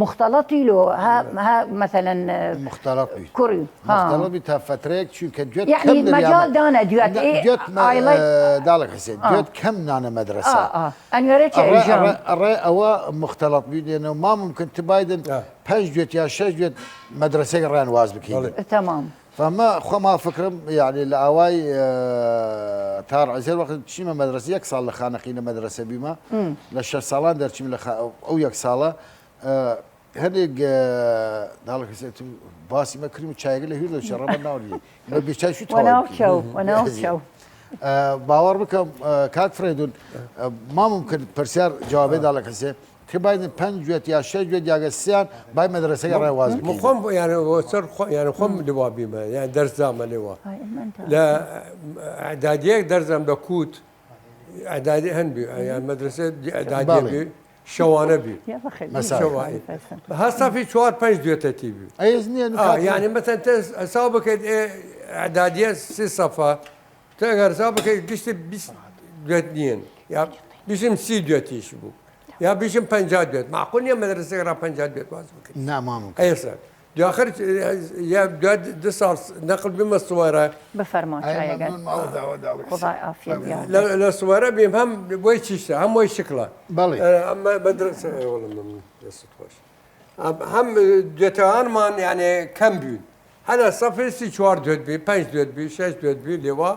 مختلطی لۆ، ها، ها، مەسەلەن، ئە، مختلط بی. کوڕی. ها. مختلط بی تا فترەیەک، چونکە دوێت یعنی کەم مەجال دانە دوێت، ئێ، دوێت مە-، ئایڵای ئە، داڵک حسێن، ئا. دوێت کەم نانە مەدرسە. ئا، ئا. ئەنوێرە چێ ئەڕێ، ئیژام؟ ئەڕێ، ئەڕێ ئەوە مختلط بی دێنە و ما ممکن تی بایدن پەنج دوێت یا شەش دوێت مەدرسەیەک ڕان واز بکەین. بەڵێ. تەمام. فەمە خۆ ما فکرم، یعنی لە ئاوای، ئە، تار عزێر وەخت چیمە مەدرسە، یەک ساڵ لە خانەقینە مەدرسە بیمە. لە شەش ساڵان دەرچیم لە خا-، ئەو یەک ساڵە، ئە، هەنێک، ئە، داڵک حسێن، تو باسی مە کریم و چایەگە لە هیر دەوچە ڕەبە ناولی. بە بیچای شو وەناو تەواوی. چەو، وەناو چەو. ئە، باوەڕ بکەم، ئە، کاک فرێدون، ئە، ما ممکن پرسیار جوابێ داڵک حسێن. تی بایدن پەنج جوێت یا شەش جوێت یا گە سیان بای مەدرسەگە ڕێواز بکەین. مخۆم، یعنی، وە سەر خۆ، یعنی، خۆم لوا بیمە، یعنی، دەرس دامە لێوە. لە ئەعدادیەک دەرزم دەکوت، ئەعدادی هەن بی، یعنی، مەدرسە ئەعدادی بی، شەوانە بی. شەوانی. هە سافی چوار پەنج دوێتەتی بی. ئەیز نییە، ئا، یعنی، مەسەلەن، تە حساب بکەیت، ئێ، ئەعدادیە سی سەفە، تە ئەگەر حساب بکەیت، گشتی بیست دوێت نیین. یا بیشم سی دوێتیش بوو. یا بیشم پەنجا دوێت. معقول نییە مەدرسەیەک را پەنجا دوێت واز بکەیت. نا، مامۆ. ئەیسا. دو آخر، یا دو، دو ساڵ نەقل بیمە سوارە. بفەرما، ئای، چایەگەن. مەمنون، ماڵ داوە، داوە. خدا عافیت بیاد. لە، لە سوارە بیم، هەم وەی چیشتە، هەم وەی شکڵە. بەڵێ. ئە، ئەمە مەدرسە، ئەی، وەڵا مەمنون. دەست خۆش. ئەم، هەم دوێتەوانمان، یعنی، کەم بوون. هەلە سەفی سی چوار دوێت بی، پەنج دوێت بی، شەش دوێت بی، لێوا،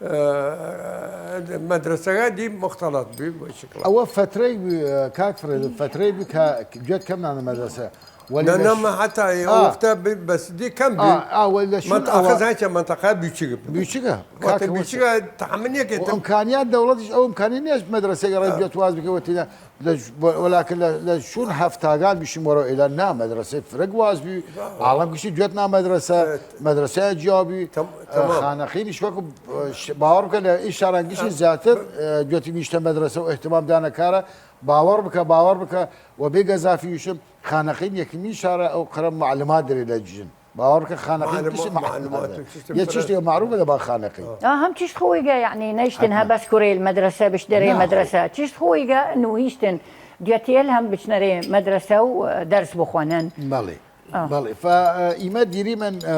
ئە، مەدرسەگە دی مختلط بی، بە شکڵ. ئەوە فترەی بی، ئە، کاک فرێد، فترەی بی کە دوێت کەم نانە مەدرسە. وەلی نە، لە نە، ش-، مە حتا ئێ ئا. وەختە بی، بەس دی کەم بی. ئا، ئا، وەلی لە شون منطقە ئەوە زای چە منطقە بیچگ بی. بیچگە. وەختە کاک بیچگە، تەحمل نیە کە وە تم- ئمکانیات دەوڵەتیش ئەو ئمکانی نیە مەدرسەگە ڕێ دوێت واز بکە وەتینە. لە ژ-، وە-، وەلاکن لە، لە شون هەفتاگان بشیم وەرەو ئیلە نا، مەدرسەی فرەگ واز بی، ئاڵم گشتی دوێت نا مەدرسە، مەدرسەی جیاوی، تەم-، ئە، تەمام. خانەقینیش وەکو، ئە، ش-، باوەڕ بکە لە ئی شاران گشتی زیاتر، ئە، دوێتی نیشتە مەدرسە و ئیهتمام دانە کارە، باوەڕ بکە، باوەڕ بکە، و بێ گەزافی وشم، خانەقین یەکمی شارە ئەو قرە معلومات دەرێ لە جن. باوەڕ بکە خانەقین معلومات، کشی معلومات، معلومات. کشی یە فرە. چشتی معروفە لە با خانەقین. ئا، هەم چشت خویگە، یعنی، نەیشتن هە بەس کوریل مەدرسە بشتەرێ مەدرسە. چشت خویگە نوهیشتن دوێتیل هەم بچنەرێ مەدرسە و، ئە، دەرس بخوەنن. بەڵێ. ئا. بەڵێ. فا، ئە، ئیمە دیریمن، ئە،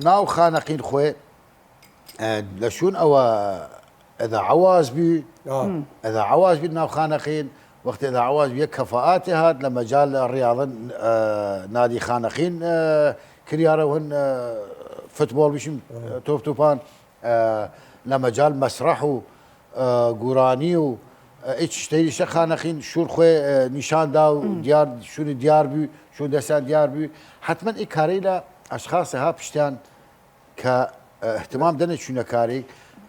ناو خانەقین خوێ، ئە، لە شون ئەوە ئەدا عواز بی، ئا. ئەدا عواز بی ناو خانەقین، وەختی ئەدا عواز بی یەک کەفاعاتی هات لە مەجال ڕیاڵن، ئە، نادی خانەقین، ئە، کریارە هن، ئە، فوتبۆڵ بشیم، ئە، تۆپ توپان، ئە، لە مەجال مەسرەح و، ئە، گورانی و، ئە، ئیچ شتەیلیشە خانەقین شور خوێ، ئە، نیشان دا و دیار، شونی دیار بی، شون دەسان دیار بی. حتمەن ئی کارەی لە ئەشخاص ها پشتیان کە، ئە، اهتمام دەنە چوونە کاری،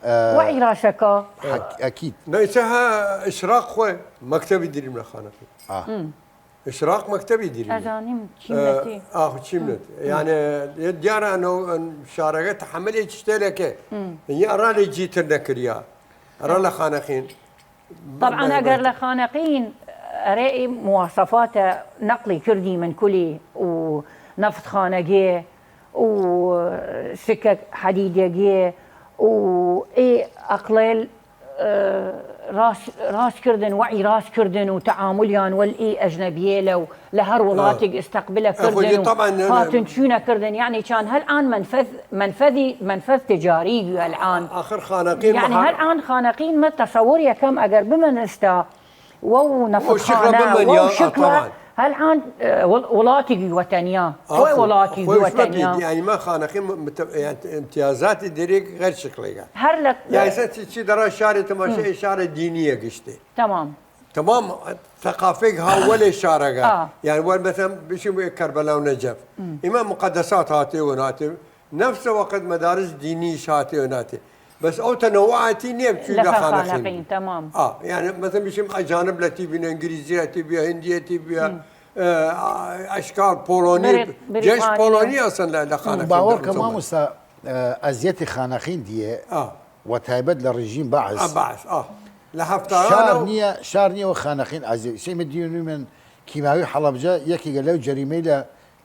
ئە، وەعی راسەکە. حەک-، ئەکید. نەیچە ها ئشراق خوێ مەکتەبی دیریم لە خانەقین. ئا. ئشراق مەکتەبی دیریم. ئەزانیم چیمنەتی. ئە، ئاخو چیمنەت. یعنی، یە دیارە ئەنە، ئەن شارەگە تەحمل هیچ شتێکێ. یە ئەڕا لە جیتر نەکریا. ئەڕا لە خانەقین. طبعا ئەگەر لە خانەقین ئەرێ ئی مواسەفاتە نەقلی کردی من کولی و نەفت خانەگێ و سکە حەدیدەگێ و ئی ئەقڵێل، ئە، راس، راس کردن، وەعی راس کردن و تەعامولیان وەل ئی ئەجنەبیەیلە و لە هەر وڵاتیگ ئستەقبلە کردن و هاتن چوونە کردن. یعنی چان هەلئان منفذ، منفذی، منفذ تجاری یو هەلئان. ئاخر خانەقین یعنی هەلئان خانەقین مە تەسەور یەکەم ئەگەر بمەنستا وەو نەفتخانە، وەو شکڵە، هەلئان، ئە، وڵ-، وڵاتیگ وەتەنیا. خوێ وڵاتیگ وەتەنیا. یعنی ما خانەقین مت-، یعنی امتیازاتی دریک غیر شکڵێگە. هەر لە یعنی سە چی، چی دەڕا شارێ تەماشا شارێ دینیە گشتێ. تەمام. تمام، ثقافەیگ ها وەلێ شارەگە. یان وەل مەسەن بشیم وێ کەربەلا و نەجەف. ئیمە مقەدەسات هاتێ و ناتێ. نەفسە وەقت مەدارس دینیش هاتێ و ناتێ. بەس ئەو تەنەوعاتی نیە بچوی لە خانەقین. تەمام. ئا، یان مەسەن بشیم ئەجانب لە تی بینە، ئنگلیزی لە تی بیا، هندی لە تی بیا، ئە، ئەشکال پۆلۆنی، جێش پۆلۆنی ئەسەن لە، لە خانەقین. باوەڕ کە مامۆستا، ئە، ئەزیەتی خانەقین دیە. ئا. وە تایبەت لە ڕژیم بەعس. ئا، بەعس، ئا. لە هەفتایانە شار نیە، شار نیە وە خانەقین ئازیە. سیمە دیونی من کیماوی حەڵەبجە یەکیگە لەو جەریمەی لە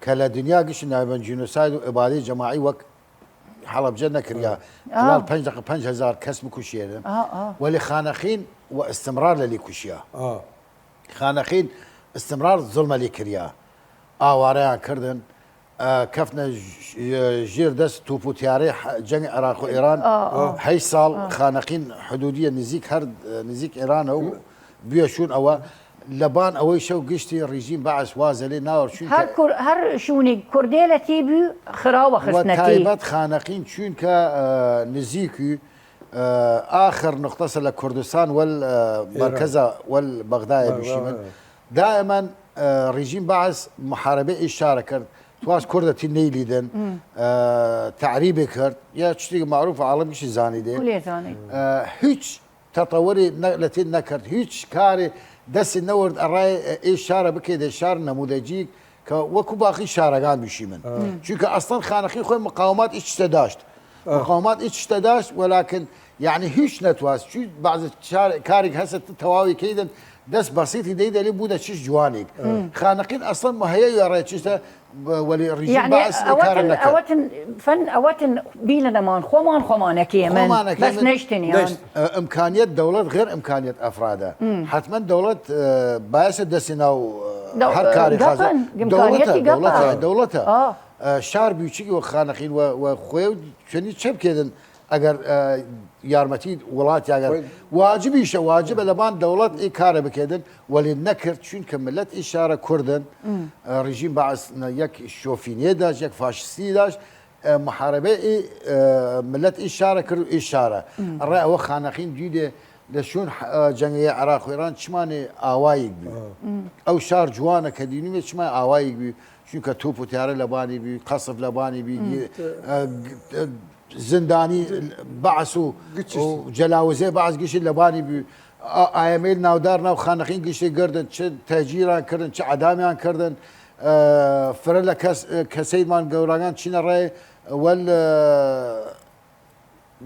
کە لە دنیا گشت ناوبەن جینۆساید و ئبادەی جەماعی وەک حەڵەبجە نەکریا. خلال پەنج دەقە پەنج هەزار کەس بکوشێرن. وەلی خانەقین و ئستمرار لەلی کوشیا. خانەقین ئستمرار زڵمە لی کریا. ئاوارەیان کردن، ئە، کەفتنە ژ-، ژێر دەس توپ و تیارەی ح-، جەنگ عراق و ئێران. هەی ساڵ خانەقین حدودیە نزیک هەر، نزیک ئێرانە و بویە شوون ئەوە. لەبان ئەوەی شەو گشتی ڕژیم بەعس وازە لێ ناوەر چوون هەر کە کور-، هەر شوونی کوردێ لە تی بوو خراوە وە خستنەتی. تایبەت خانەقین چوونکە، ئە، نزیکی، ئە، ئاخر نقطەسە لە کوردستان وەل، ئە، مەرکەزە وەل بەغدایە بشیمن. دائما، ئە، ڕژیم بەعس محاربە ئی شارە کرد. تواس کوردەتی نەیلیدن، ئە، تعریبی کرد. یا چشتێک معروف عالم گشتی زانی دێ. ئە، هیچ تەتەوەری نە-، لە تێ نەکرد، هیچ کارێ دەستی نەورد ئەڕای ئێ شارە بکەیدە شار نەموودەجیک کە وەکو باقی شارەگان بشیمن. چونکە ئەسڵەن خانەقین خۆی مقاومات ئیچ شتە داشت. مقاومات ئیچ شتە داشت، وەلاکن یعنی هیچ نەتواست. چوی بعض شار-، کارێک هەسە تەواوی کەیدن، دەست بەسیتی دەیدە لێ بوودە چش جوانێک. خانەقین ئەسڵەن مهەیە وێڕای چشتە وەلی ڕژیم یعنی بەعس ئەوەتن، ئەوەتن فەن ئەوەتن بیلە نەمان خۆمان خۆمانەکێمن. خۆمانەکێمن. بەس نەشتنیان. ئە، ئمکانیەت دەوڵەت غێر ئمکانیەت ئەفرادە. حتمەن دەوڵەت، ئە، بایەسە دەستی ناو، ئە، هەر کارێ خازە. ئمکانیەتی دەوڵەتە، گەپە. دەوڵەتە. ئە، شار بیوچیکی وە خانەقین وە، وە خوێ و چنی چەپ کێدن ئەگەر، ئە، یارمەتی وڵات یاگەر واجبیشە، واجبە لەبان دەوڵەت ئی کارە بکێدن، وەلی نەکرد، چونکە ملەت ئی شارە کوردن، ئە، ڕژیم بەعس نە یەک شۆفینیە داشت، یەک فاشستی داشت، ئە، محاربە ئی، ئە، ملەت ئی شارە کرد و ئی شارە. ئەڕای ئەوە خانەقین دویدێ لە شوون ح-، ئە، جەنگەی عراق و ئێران چمانێ ئاواییک بی. ئەو شار جوانە کە دینوێ چمان ئاواییک بی، چونکە توپ و تیارە لەبانی بی، قەسف لەبانی بی، ئە، گ-، ئە، زندانی بەعس و، و جەلاوزێ بەعس گشت لەبانی بی. ئا-، ئایەمەیل ناودار ناو خانەقین گشتی گردن، چ تەجیران کردن، چ عەدامیان کردن، ئە، فرە لە کەس-، ئە، کەسەیمان گەوراگان چینە ڕێ وەل، ئە،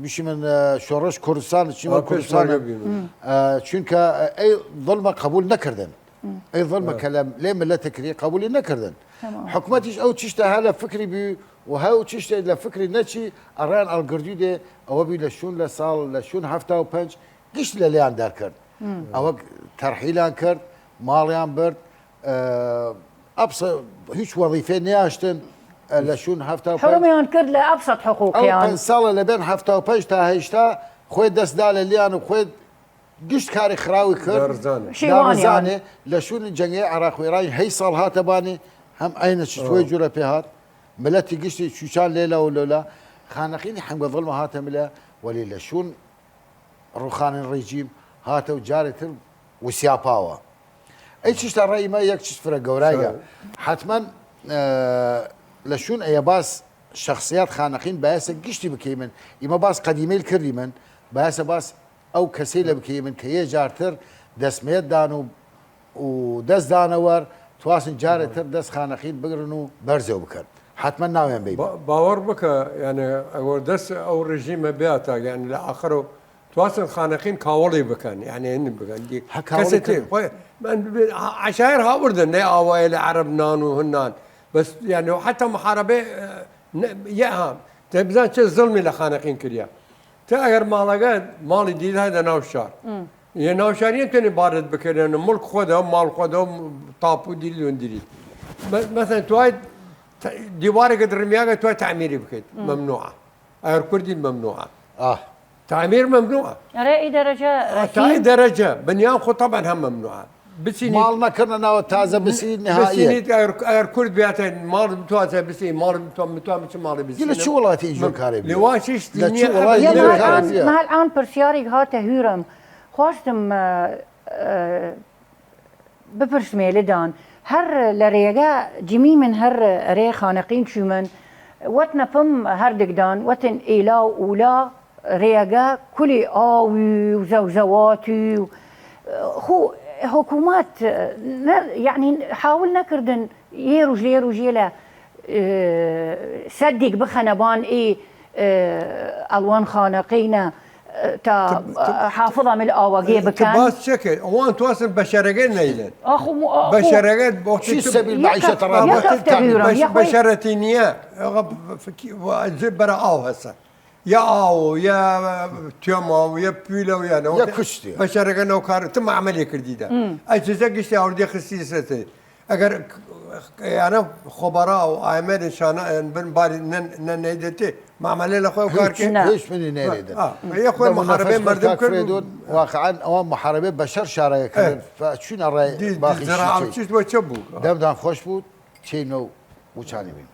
بشیمن، ئە، شۆڕش کوردستان، چیمە کوردستان. ئە، چونکە، ئە، ئەی ظلمە قبول نەکردن. ئەی ظلمە کە لە، لێ ملەتە کری قبولی نەکردن. حکومەتیش ئەو چشتە هە لە فکری بی و هەو چشتە لە فکری نەچی ئەڕیان ئەڵگردی دێ ئەوە بی لە شوون لە ساڵ، لە شوون هەفتا و پەنج گشت لە لیان دەرکرد. ئەوە تەرحیلان کرد، ماڵیان برد، ئە، ئەپسە هیچ وەظیفێ نیاشتن، ئە، لە شوون هەفتا و پەنج. حرمیان کرد لە ئەبسەت ئەو حقوقیان. پەنج ساڵە لە بێن هەفتا و پەنج تا هەیشتا خوێ دەست دا لە لیان و خوێ گشت کاری خراوی کرد. دارزانێ. شیوانیان. دارزانێ لە شوون جەنگەی عراق و ئێران هەی ساڵ هاتە بانی هەم ئەینە چ توی جورە پێ هات. ملەتی گشتی چوچان لێلا و لۆلا خانەقینی حەمگە ظلمە هاتە ملە وەلی لە شوون ڕوخانن ڕژیم هاتە و جارێ تر وسیاپاوە. ئەی چشتە ڕێ ئیمە یەک چشت فرە گەورایگە. حتمەن، ئە، لە شوون ئەیە باس شخصیات خانەقین بایەسە گشتی بکەیمن. ئیمە باس قەدیمەیل کردیمن، بایەسە باس ئەو کەسەیلە بکەیمن کە یە جارتر دەسمێت دان و، و دەست دانەوەر تواسن جارێ تر دەست خانەقین بگرن و بەرزەو بکەن. حتمەن ناویان بەیمن. با-، باوەڕ بکە، یعنی، ئەوە دەس ئەو ڕژیمە بیاتا، یعنی، لە ئاخرەو تواسن خانەقین کاوەڵی بکەن، یعنی، هن بکەن. دی-، هە کاوەڵی کەسێتی، کردن. خۆی، من بێ-، ع-، عشایر هاوردن، نەی ئاوایە لە عەرەب نان و هنان. بەس، یعنی، و حتی محاربە، ئە، نە-، یە ها، تە بزان چه زڵمی لە خانەقین کریا. تە ئەگەر ماڵەگە، ماڵی دیل هەدە ناو شار. یە ناو شار یە تەنێ بارد بکەن، مڵک خۆدە، ماڵ خۆدە، تاپو دیل و دیلی. مە-، مەسەن، توای ت-، دیوارێکە دڕمیاگە توای تعمیری بکەیت. ممنوعە. ئەگەر کوردی ممنوعە. ئاه. تعمیر ممنوعە. ئەرێ، ئی دەرەجە، ئە، تا ئی دەرەجە. بنیان خۆ طبعا هەم ممنوعە. بچینی ماڵ نەکردنە ناوە تازە بسی نهاییە. بچینی ئەگەر، ئەگەر کورد بیاتە ماڵ بتوازە بسی، ماڵ بتوان، بتوان بچ ماڵی بسی. لە چ وڵاتی ئیجور کارێ بیە؟ لە وڵاتیش لە چ دنیا وڵاتی ئەبێ. ئیجور کارێ بیە؟ مەل ئان پرسیاریگ هاتە هویرم. خواستم، ئە، ئە، بپرس مەیلدان، هەر لە رێگە جمیمن هەر ئەرێ خانەقین چویمن، وەتنە پم هەردگدان، وەتن ئیلا و ئولا رێگە کولی ئاوی و زەوزەواتی و خو حکومەت نە، یعنی، حاول نەکردن یه روژ لە یه روژ یه لە، ئێ، سەدیگ بخەنە بان ئی، ئێ، ئەڵوان خانەقینە، ئێ، تا، ئێ، حافظە مل ئاوەگێ بکەن. باس چەکە؟ ئەوان تواسن بەشەرەگە نەیلن. ئاخو، ئاخو. بەشەرەگە وەختی چی سەبیل معیشەت ڕا یەک هەفتە هیورم، یەک بەشەرەتی نییە. ئاغا، بەرە ئاو هەسە. یا ئاو، یا توێماو، یا پیلەو، یا نەوە. یا کشتی. بەشەرەگە نەوکار، تم عملی کردی دا. ئەی چیزە گشتی ئاوردی خستی سەتێ. ئەگەر یانە خۆبەڕا و ئایمەر شانە بن باری نە، نە نەیدەتێ. معاملە لە خۆی کار کرد. هیچ منی نەیدەن. یە خۆی محاربەی مردم کرد. واقعاً ئەوە محاربەی بەشەر شارەگە کردن. چوینە ڕێ باخی زراعە چیت وە چە بوو؟ دەمدان خۆش بوو، چینە و وچانی بین.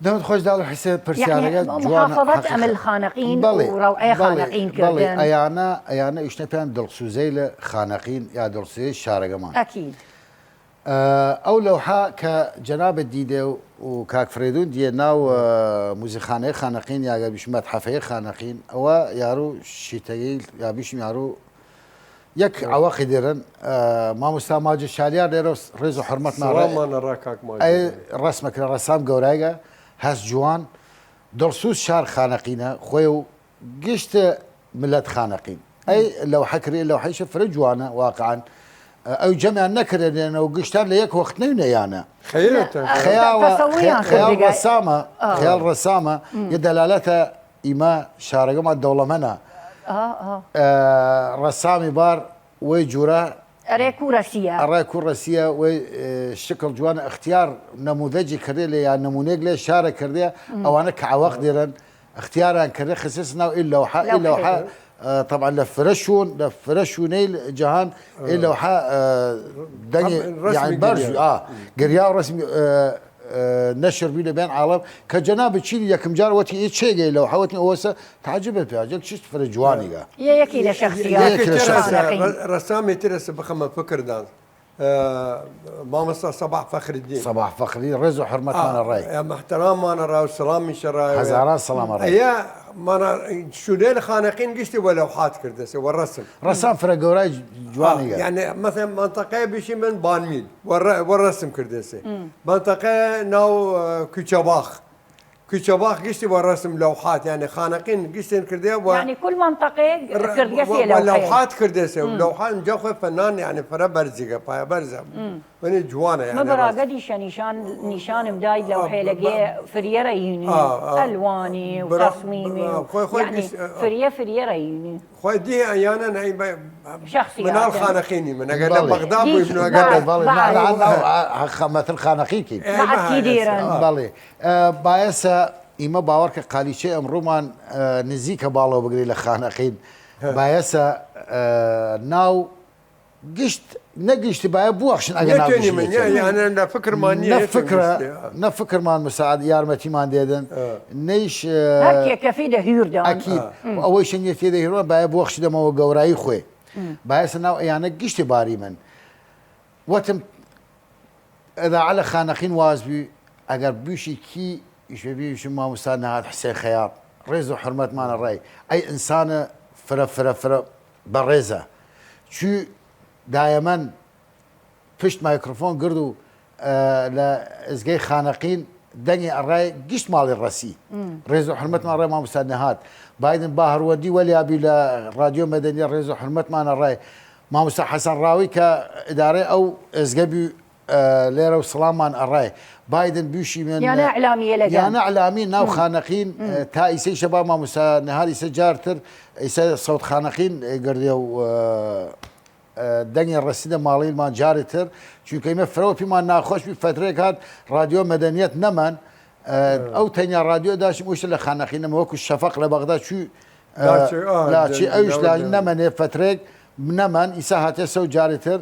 دەمت خۆش داڵ حسێن، پرسیارەگە جوانە. محافظەت ئەمل خانەقین و ڕەوعەی خانەقین کردن. ئەیانە، ئەیانە ئیشنە پیان دڵسوزەی لە خانەقین یا دڵسوزەی شارەگەمان. ئەکید. ئەو لەوحە کە جەنابت دیدێ و کاک فرێدون دیە ناو، ئە، موزیخانەی خانەقین یا گە بیش مەتحەفەی خانەقین، ئەوە یارو شیتەگەی یا بیشم یارو یەک ئەوەقی دێرن، ئە، ماموستا ماجد شالیار دێرە ڕێز و حرمەت ماڕێ. سڵامانە ڕا کاک ماجد. ئەی ڕەسمە کرە ڕەسام گەورایگە، هەس جوان، دڵسوز شار خانەقینە، خۆی و گشت ملەت خانەقین. ئەی لەوحە کرێ، لەوحەیشە فرە جوانە، واقعاً. ئەو جەمیان نەکردێنە و گشتان لە یەک وەخت نەوینە یانە. خەیرەتە. خەیاڵە، خەیاڵ ڕەسامە، خەیاڵ ڕەسامە، یە دەلالەتە ئیمە شارەگەمان دەوڵەمەنە. ئە، ڕەسامی بار وەی جورە ئەرێ کوو رەسیە. ئەڕای کوو رەسیە وەی، ئێ، شکڵ جوان ئەختیار نەموودەجی کردێ لێ یا نمونەیەک لێ شارە کردێ، ئەوانە کە عەوەق دێرن ئەختیاران کردێ خسیس ناو ئی لەوحە، ئی لەوحە، ئە، طبعاً لە فرە شوون، لە فرە شوونەی جەهان ئی لەوحە، ئە، دەنگی، یعنی، بەرز، ئا، گریا و ڕەسمی، ئە، ئە، نەشر بی لە بێن عاڵەم، کە جەناب چینی یەکم جار وەتی ئێ چێگەی لەوحە، وەتی ئەوەسە تعجب پێ، جەک چیست فرە جوانیگە. یە یەکی لە شەخسیات. یەکی لە شەخسیات. ڕەسامی ترەسە بخەمە فکردان. ئە، مامۆستا سەباح فەخردین. سەباح فەخری، ڕێز و حرمەتمانە ڕای. ئە، محتراممانە ڕا و سڵامیشە ڕا. هەزاران سڵامە ڕای. ئە، مانا شونێ لە خانەقین گشتی وە لەوحات کردەسێ، وە ڕەسم. ڕەسام فرە گەورای جوانیگە. یعنی، مەسەلەن، منطقەی بیشی من بانمیل، وە ڕە-، وە ڕەسم کردەسێ. منطقەی ناو، ئە، کوچەباخ. کوچەباخ گشتی وە ڕەسم لەوحات، یعنی، خانەقین گشتێن کردێ وە یعنی، کول منطقەیە کردگەسێ لەوحات کردێسێ و لەوحات ئمجا خۆی فەنان، یعنی، فرە بەرزیگە، پایە بەرزە. وەنی جوانە، یعنی، مە بەراگە دیشە نیشان، نیشانم دای لەوحەیلەگێ فریەرە یونی، ئەلوانی و تەسمیمی، یعنی، فریە فریەرە یونی. خۆی دی ئەیانە نەی بە شەخسیاتن. مناڵ خانەقینی من، ئەگەر لە بەغدا بوویم، ئەگەر لە بەڵێ، خەمەتن خانەقی کین. ئە، بەعەتکی دیرن. بەڵێ. ئە، بایەسە ئیمە باوەڕ کە قالیچەی ئەمڕوومان، ئە، نزیکە باڵەو بگری لە خانەقین. بایەسە، ئە، ناو گشت، نەگشت بایە بوەخشن ئەگەر ناو گشت نەتوێنی من، یعنی، لە فکرمان نییە، نە فکرە، نە فکرمان مساعد یارمەتیمان دێدن. نەیش، ئە، هەر کێ کەفی دە هیوردان. ئەکید. ئەوەی شەنگێ تێدە هیوردان بایە بوەخش دەمەوە گەورایی خوێ. بایەسە ناو ئەیانە گشتی باری من. وەتم ئەدا عەلە خانەقین واز بی، ئەگەر بویشی کی ئیشێ بیویشم ماموستا نەهاد حسێن خەیاڵ، ڕێز و حرمەتمانە ڕای. ئەی ئنسانە فرە، فرە، فرە بەڕێزە. چوی دایەمەن پشت مایکرۆفۆن گرد و، ئە، لە ئزگەی خانەقین دەنگی ئەڕای گشت ماڵی ڕەسی. ڕێز و حرمەتمان ڕای ماموستا نەهاد. بایدن با هەروەندی وەلیا بی لە ڕادیۆ مەدەنی ڕێز و حرمەتمانە ڕای. ماموستا حەسەن ڕاوی کە ئیدارەی ئەو ئزگە بی لێرەو سڵاممان ئەڕای بایدن بویشیمن، یانە ئەعلامیە لەگەن. یانە ئەعلامی ناو خانەقین، تا ئیسەی شەبا ماموسا نەهار ئیسە جارتر ئیسە سەوت خانەقین گردێ و دەنگێ ڕەسیدە ماڵیلمان جارێ تر، چونکە ئیمە فرەوە پیمان ناخۆش بی فترێک هات رادیۆ مەدەنیەت نەمان. ئەو تەنیا رادیۆ داشتیم ئوشتە لە خانەقین نەما وەکو شەفەق لە بەغدا چوی لاچی ئەوش لا نەمەنێ فترێک نەمان ئیسا هاتێ سەو جارێ تر.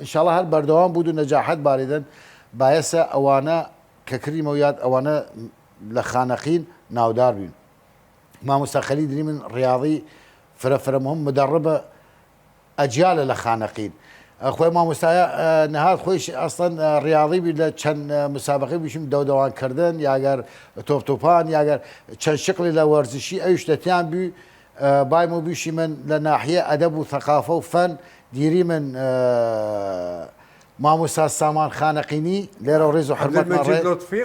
ئینشاڵا هەر بەردەوام بود و نەجاحەت باریدن بایەسە ئەوانە کە کریمە و یاد ئەوانە لە خانەقین ناودار بین. ماموستا خەلی دری من ڕیاضی فرە فرە مهم مدەڕبە ئەجیالە لە خانەقین. خوی ماموستایە نەهاد خویش ئەسڵەن ڕیاضی بی لە چەند مسابقەی بشیم دەودەوان کردن یاگەر تۆپ تۆپان یاگەر چەند شکڵی لە وەرزشی ئەوش دەتیان بی. بایمە بیشی من لە ناحیە ئەدەب و ثەقافە و فەن دیری من ماموستا سامان خانەقینی لێرە و ڕێز و حرمەت مەڕێ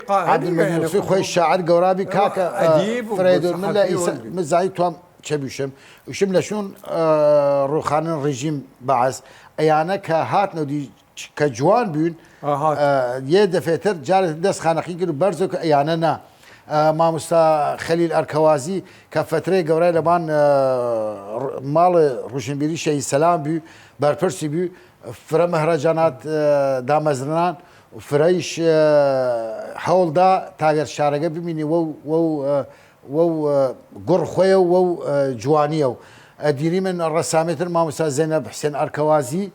عبدالمجید لطفی خوی شاعر گەورابی کاکە فرەیدون من لە ئیسە مزای توام چە بوشم وشم لە شون ڕوخانن ڕژیم بەعس ئەیانە کە هاتنەودی کە جوان بوین یە دەفێتر جار دەست خانەقی گر و بەرزە کە ئەیانە نا. ماموستا خەلیل ئەرکەوازی کە فترەی گەورای لەبان ماڵ ڕوشنبیری شەهید سەلام بوی بەرپرسی بوی فرە مەهرەجانات دامەزرنان و فرەیش هەوڵدا تاگەر شارەگە بمینی وەو وەو وەو گوڕ خوەیە و وەو جوانیە و دیری من ڕەسامێتر ماموستا زەینەب حسێن ئەرکەوازی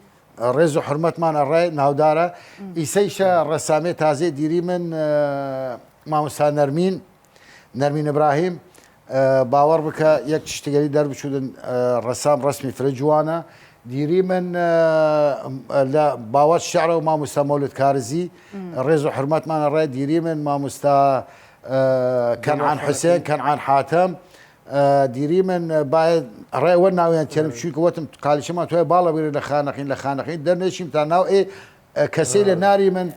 ڕێز و حرمەتمان ئەڕای ناودارە. ئیسەیشە ڕەسامێ تازێ دیری من ماموستا نەرمین نەرمین ئبراهیم باوەڕ بکە یەک چشتگەری دەربچوودن ڕەسام ڕەسمی فرە جوانە. دیری من لە باوەت شعرە و ماموستا مەولد کارزی ڕێز و حرمەتمان ئەڕای دیری من ماموستا کەنعان حسێن کەنعان حاتەم دیری من باید ڕێ وە ناویان تێنم چونکە وەتم قالیشەمان توای باڵە بگرێت لە خانەقین لە خانەقین دەرنێشیم تا ناو ئێ کەسەی لە ناری من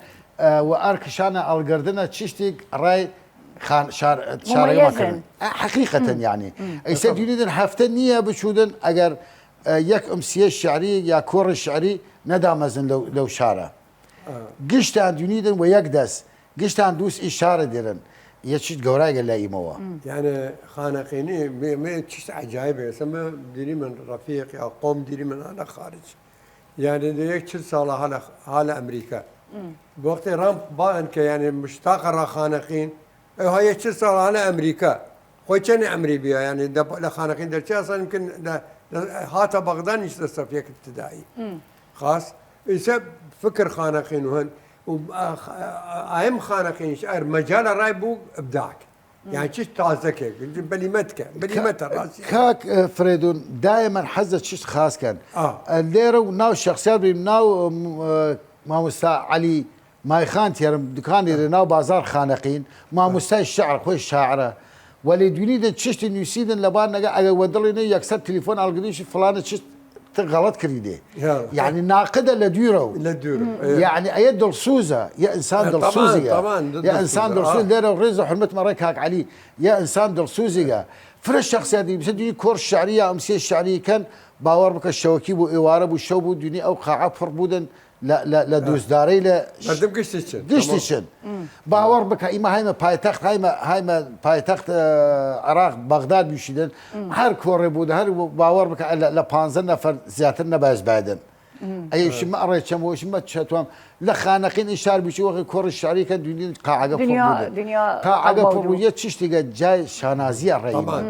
و ئەر کشانە ئەڵگردنە چشتێک ڕای شارەکەمان کردن حەقیقەتەن یعنی ئەیسە دوینیدن هەفتە نییە بچوودن ئەگەر یەک ئەمسیە شعری یا کۆڕی شعری نەدامەزن لەو شارە گشتان دوینیدن و یەک دەست گشتان دووس ئی شارە دێرن یە چیت گەوراگە لە ئیمەوە. یانە خانەقینی مێ چیت عەجایبێ سەمە دیری من ڕەفیق یا قۆم دیری من هەنە خارج یانە دە یەک چل ساڵە هەلە هەلە ئەمریکا وەختێ ڕام بان کە یانە مشتاقە ڕا خانەقین ئەو هەیە چل ساڵە هەلە ئەمریکا خۆی چەنێ ئەمری بیا یانە لە خانەقین دەرچی ئاسان کن هاتە بەغدا نیشتە سەفیەک ابتدایی خاس ئیسە فکر خانەقین و هەن و ئایم خانەقینیش ئەر مەجالە ڕای بوو ابداع کە یان چش تازە کە بلیمەت کە بلیمەتە ڕاستی. کاک فرێدون دایمەن حەزە چشت خاس کەن لێرە و ناو شەخسیات بیم ناو ماموستا عەلی مایخان تێرم دکانی لە ناو بازار خانەقین ماموستای شعر خۆی شاعرە وەلی دوینیدن چشتی نویسیدن لەبان نەگە ئەگە وە دڵی نەی یەکسەر تلیفۆن ئەڵگریشی فڵانە چشت ت غەڵەت کریدێ یعنی ناقدە لە دویرەو لە دویرەو یعنی ئەیە دڵسوزە یە ئنسان دڵسوزیە یە ئنسان دڵسوز لێرە ڕێز و حرمەت مەڕێ کاک عەلی یە ئنسان دڵسوزیگە فرە شخصیاتی بسە دوی کۆر شعری یا ئەمسیە شعری کەن باوەڕ بکە شەوەکی بوو ئێوارە بوو شەو بوو دونی ئەو قاعە پڕ بودن لە لە لە دووسدارەی لە مەردم گشتی چن گشتی چن باوەڕ بکە ئیمە هایمە پایتەخت هایمە هایمە پایتەخت عراق بەغداد بیشیدن هەر کۆڕێ بوو هەر باوەڕ بکە لە پانزە نەفەر زیاتر نەباس بادن ئەیشمە ئەڕێ چەمۆشمە چەتوام لە خانەقین ئیشار بیشی وەخی کۆڕی شعری کە دونیا قاعەگە دنیا دنیا قاعەگە پڕویە چشتیگە جای شانازیە ڕێمان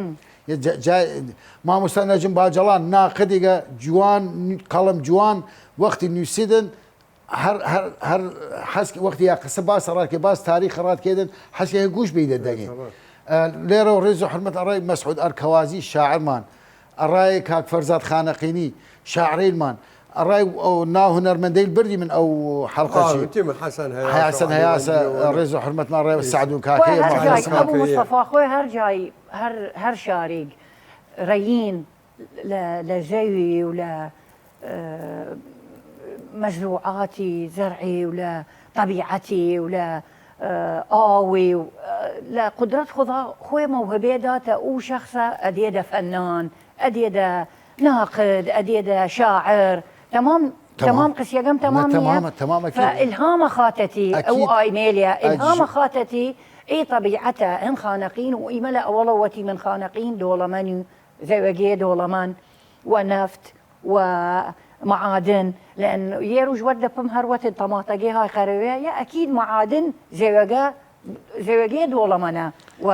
مامۆستا نەجم باجەڵان ناقدێگە جوان قەڵم جوان وەختی نووسیدن هەر هەر هەر حەسک وەختی یا قسە باس ڕاکێ باس تاریخ ڕاتکێدن حەسکە گوش بیدە دەنگی لێرە و ڕێز و حرمەت ئەڕای مەسعود ئەرکەوازی شاعرمان ئەڕای کاک فەرزاد خانەقینی شاعرینمان ئەڕای ناو هونەرمەندەیل بردی من ئەو حەڵقەشی حەسەن هەیاسە ڕێز و حرمەتمان ڕێ سعدون کاکەی مستەفا خۆی هەر جای هەر شاریگ ڕەیین لە زەوی و لە مەزروعاتی زەرعی و لە تەبیعەتی و لە ئاوی و لە قودرەت خودا خوێ مەوهبێ داتە ئوو شەخسە ئەدێدە فەنان ئەدێدە ناقد ئەدێدە شاعر تەمام تمام. تمام، قسیەگەم تمام نیە. تمامە، تمام، ئەکید. فە ئلهامە خاتەتی ئەو ئایمێلە، ئلهامە خاتەتی ئی تەبیعەتە، هن خانەقین و ئیمە لە ئەوەڵە وەتیمن خانەقین دۆڵەمەن و زەوەگێ دۆڵەمەن و نەفت و معادن، لەن یێ روژ وەت دەپم هەر وەتن تەماتەگێ های قەرەوێ، یا ئەکید معادن زەوەگە، زەوەگێ دۆڵەمەنە و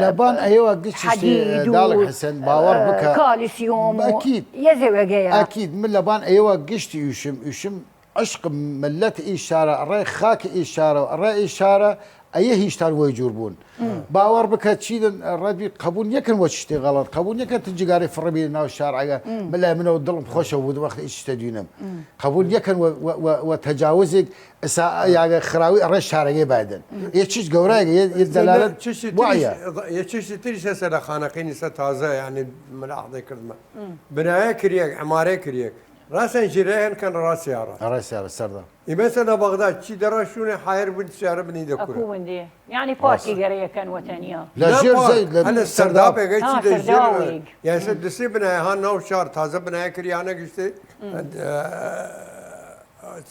لەبان ئەیەوە گشت حەدید و داڵک حسن باوەڕ بکە. کالیسیۆم و ئەکید. یە زەوەگەیە. ئەکید من لەبان ئەیەوە گشت ئیشم ئیشم عشق ملەت ئی شارە، ئەڕێ خاک ئی شارە، ئەڕێ ئی شارە، ئەیە هیشتان وەی جوور بوون. باوەڕ بکە چیدن ڕەبی قەبول یەکن وە چشتێ غەڵەت، قەبول یەکن تن جگارەی فڕبی ناو شارعەگە، ملای منەوە دڵم خۆشە بود وەخت ئی چشتە دوینم. قەبول یەکن وە، وە، وە، وە تەجاوزێک ئسا یاگە خراوی ئەڕێ شارەگەی بایدن. یە چیش گەورایگە، یە، یە دەلالەت چشتی وایە. تریش، یە چشتی تریش هەسە لە خانەقینی سە تازە، یعنی، ملاحظەی کردمە. بنایە کریەک، عمارەی کریەک. ڕاستەن ژیرەیان کەن ڕاست سیارە. ئەڕێ سیارە سەردە. ئیمە سە لە بەغداد، چی دەڕە شوونێ حایر بوون سیارە بنی دەکورە. ئەکو وندێ. یعنی پارکی گەرەیەکەن وەتەنیا. لە ژێر زەی، لە هەنە سەرداب. سەرداپێگەی چی دە ژێر. یاسە دسی بنایە ها ناو شار تازە بنایە کریانە گشتی.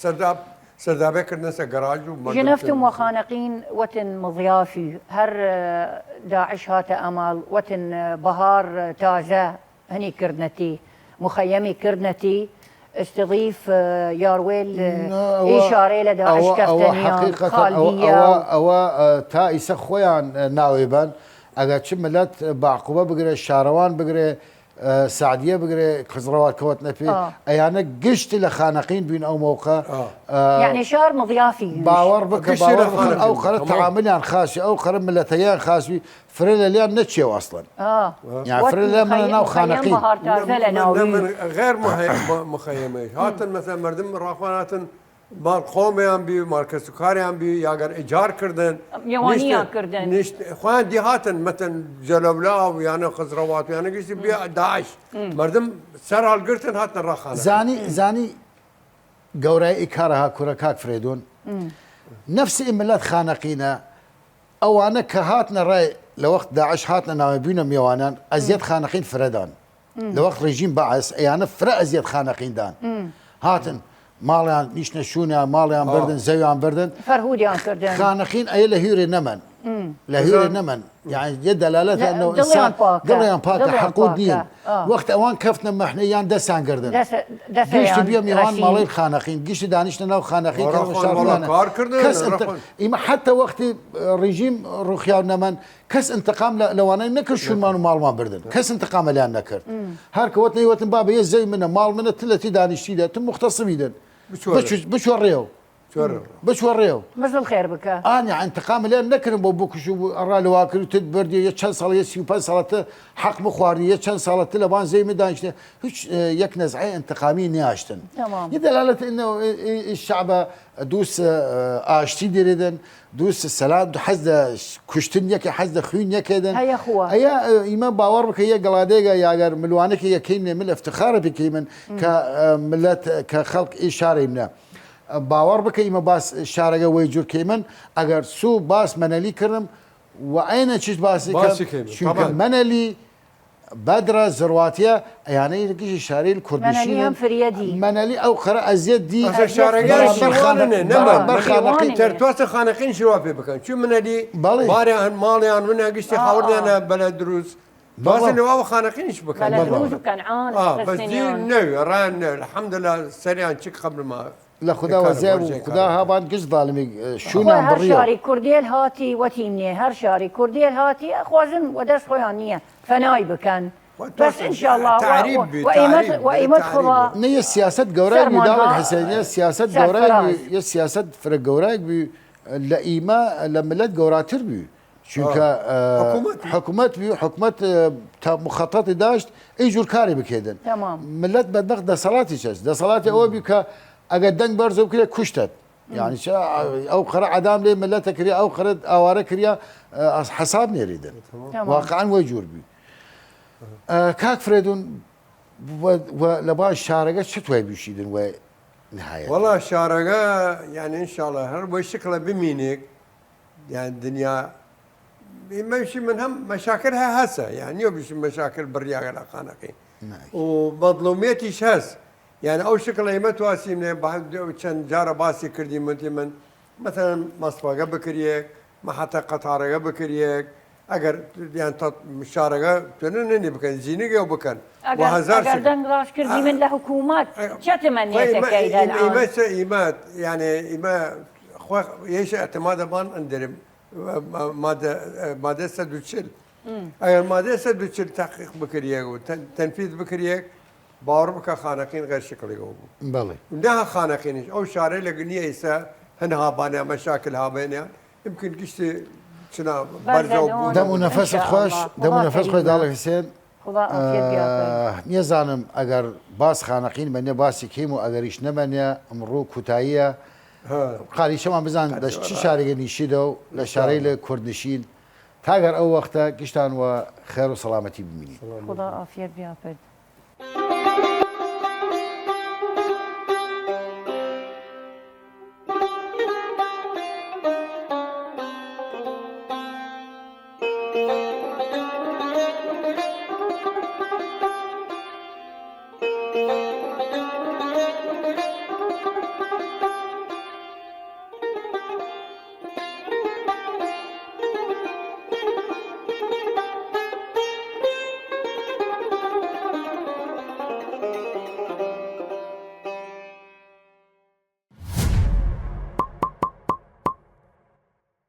سەرداب، سەردابێ کردنەسە گەراج و مەردم ژنەفتم وە خانەقین وەتن مضیافی، هەر، ئە، داعش هاتە ئەماڵ، وەتن، ئە، بەهار، ئە، تازە هەنی کردنەتی، مخەیەمی کردنەتی، استضیف، ئە، یاروێل، ئە، نا، ئەوە، ئی شارەیلە داعش ئەوە، ئەوە کەفتەنیان، حەقیقەتەن ئەوە، خالدیە. ئەوە، ئەوە، ئە، تا ئیسە خۆیان، ئە، ناوێ بەن، ئەگەر چ ملەت، ئە، باقوبە بگرێ، شارەوان بگرێ، ئە، سەعدیە بگرێ، خزڕەوات کەوەتنە پێ، ئەیانە گشت لە خانەقین بوین ئەو مەوقە، ئە، یعنی شار مضیافی. باوەڕ بکە، گشتی لە باوەڕ بکە، خانەقین. ئەو قەرە تەعاملیان خاسی، ئەو قەرە ملەتەگەیان خاسی، فرە لە لیان نەچێ ئەسڵەن. یان فرە لە منە ناو خانەقین. بەهار تازە لە ناوی. نە، من غیر مخ-، مخەیەمەیش. هاتن مەسەن مەردم ڕاخوان هاتن، ماڵ قومێان بی، ماڵ کەس و کاریان بی، یاگەر ئیجار کردن. میوانیان کردن. نیشت، خوان دی هاتن، مەتن جەلەولا و یانە خزرەوات و یانە گشتی بیا داعش. مەردم سەر هەڵگرتن هاتن ڕاخانە. زانی، زانی گەورای ئی کارە ها کورە کاک فرێدون. نەفس ئی ملەت خانەقینە، ئەوانە کە هاتنە ڕای لە وەخت داعش هاتنە ناوێ بوینە میوانان، ئەزیەت خانەقین فرەدان. لە وەخت ڕژیم بەعس، ئەیانە فرە ئەزیەت خانەقین دان. هاتن، ماڵیان نیشتنە شوونە، ماڵیان بردن، زەویان بردن. فەرهودیان کردن. خانەقین ئەیە لە هیورێ نەمەن. لە هیورێ نەمەن. یعنی، یە دەلالەت ئەنەوە دڵیان ئسان پاکە. دڵیان پاکە، دڵیان حەقود پاکە. نیین. وەخت ئەوان کەفتنە مەحنە یان دەسان گردن. دەس-، دەسەیان گشتی بیا میوان ڕەشین. ماڵەی خانەقین، گشتی دانیشتە ناو خانەقین کە شارمانە. کار کردن، کەس ئەنتە-، ئیمە حتی وەختی، ئە، ڕژیم ڕوخیاو نەمەن، کەس انتقام لە، لەوانەی نەکرد، شوونمان و ماڵمان بردن. کەس انتقام لەیان نەکرد. هەر کە وەت نەیوەتن بابە یە زەوی منە، ماڵ منە، تلەتی دانیشتیدە، تم مختصبیدن. بچوە ڕێو. بچوە ڕێو. بچوە ڕێو. مزل خێر بکە. ئانیا انتقام لەیان نەکردن بۆ بکوش و ئەڕا لەوا کرد و تت بردی، یە چەند ساڵ، یە سی و پەنج ساڵەتە حەق مخواردی، یە چەند ساڵەتە لەبان زەوی من دانیشتە. هیچ، ئە، یەک نەزعەی انتقامی نیاشتن. تمام. یە دەلالەت انە، ئە، ئە، ئە، شعبە دووس، ئە، ئاشتی دیریدن، دووس سەلام، حەز دە کوشتن یەکێ، حەز دە خوین یەکێدن. هەیە خوە. ئەیە، ئە، ئیمە باوەڕ بکە یە گەڵادێگە یاگەر ملوانەکە یەکەیمنێ، مل ئفتخارە بکەیمن کە، ئە، ملەت، کە خەڵک ئی شارەیمنە. ئە، باوەڕ بکە ئیمە باس شارەگە وەی جور کەیمن، ئەگەر سوو باس مەنەلی کردم و ئەینە چیت باسی کەم، چونکە مەنەلی بەدرە زرواتیە، ئەیانەی گشی شاریل کوردشینن. مەنەلی ئەو قەرە ئەزیەت دی. ئەسە شارەگەی بەرامبەر خانەقین. تەر تواسە خانەقین شیوا پێ بکەن. چون مەنەلی باریان، ماڵیان، منە گشتی خاوردیانە بەلە دروز. تواسە نوا و خانەقینش بکەن. بەلە دروز و کەنعان. بەس دی نەوی، ڕان نەوی. الحمدلله سەریان چک قبل ما. لە خودا وەزیە و خودا هابان گشت ظالمی، ئە، شوونان بڕیە. هەر شاری کوردێل هاتی وەتیم نیە، هەر شاری کوردێل هاتی ئەخوازن وە دەست خۆیان نیە فەنای بکەن. بەس انشاءالله و، و، و ئیمەت، و ئیمەت خوڵا. نە یە سیاسەت گەورای بی داڵک حسین، یە سیاسەت گەورای بی، یە سیاسەت فرە گەورای بی لە ئیمە، لە ملەت گەوراتر بی. چونکە، ئە، حکومەت بی، حکومەت، ئە، تا مخەتەتی داشت، ئی جور کاری بکەیدن. ملەت بەدبەخت دەسەڵاتی چەس. دەسەڵاتی ئەوە بی کە ئەگەر دەنگ بەرزەو کرێ کوشتەت. یعنی چە، ئەو قەرە عەدام لێ ملەتە کریا، ئەو قەرە ئاوارە کریا، ئە، حەساب نێریدن. واقعاً وەی جور بی. ئە، کاک فرێدون، و، و لە باش شارەگە چ توای بوشیدن وە نهایەت؟ وەڵا شارەگە، یعنی انشاءالله هەر وەی شکڵە بمینێک، یان دنیا، ئیمەشی من هەم مەشاکل هە هەسە، یان نیۆ بشی مەشاکل بڕیاگە لە خانەقین. و مەظلومیەتیش هەس. یان ئەو شکڵە ئیمە تواسیمنێ، چەن جارە باسی کردیم، وتیمن مەسەلەن مەسفەگە بکریەک، مەحەتە قەتارەگە بکریەک، ئەگەر یان تەت شارەگە تونن ننی بکەن، زینگێ و بکەن. و ئەگەر هەزار ئەگەر شکڵ. دەنگ ڕاش کردیمن لە حکوومەت، ئە، چە تمەنیەتە ئیمە کەی ئیمە لەلان؟ ئیمە چە ئیمە، یانێ ئیمە خۆ یەیش اعتمادەمان ئەندرم مادە مادە سەد و چل. ئەگەر مادە سەد و چل تەحقیق بکریەک و تەن تەنفیذ بکریەک، باوەڕ بکە خانەقین غەیر شکڵیگەوە بوو. بەڵێ. و نەها خانەقینیش ئەو شارەی لە گنیە ئیسە هەن هابانە مەشاکل هابێنیان ئمکن گشتی چنا بەرزەو بوو. دەم و نەفەست خۆش، دەم و نەفەست خۆش داڵە حسێن. نیەزانم ئەگەر باس خانەقین بەنێ باسی کەیم و ئەگەریش نەبەنێ ئمڕوو کوتاییە. قالیشەوان بزان دەست چ شارێگە نیشیدە و لە شارەی لە کوردنشین تاگەر ئەو وەختە گشتان وە خێر و سەڵامەتی بمینین. خودا ئافیەت بیاپرد.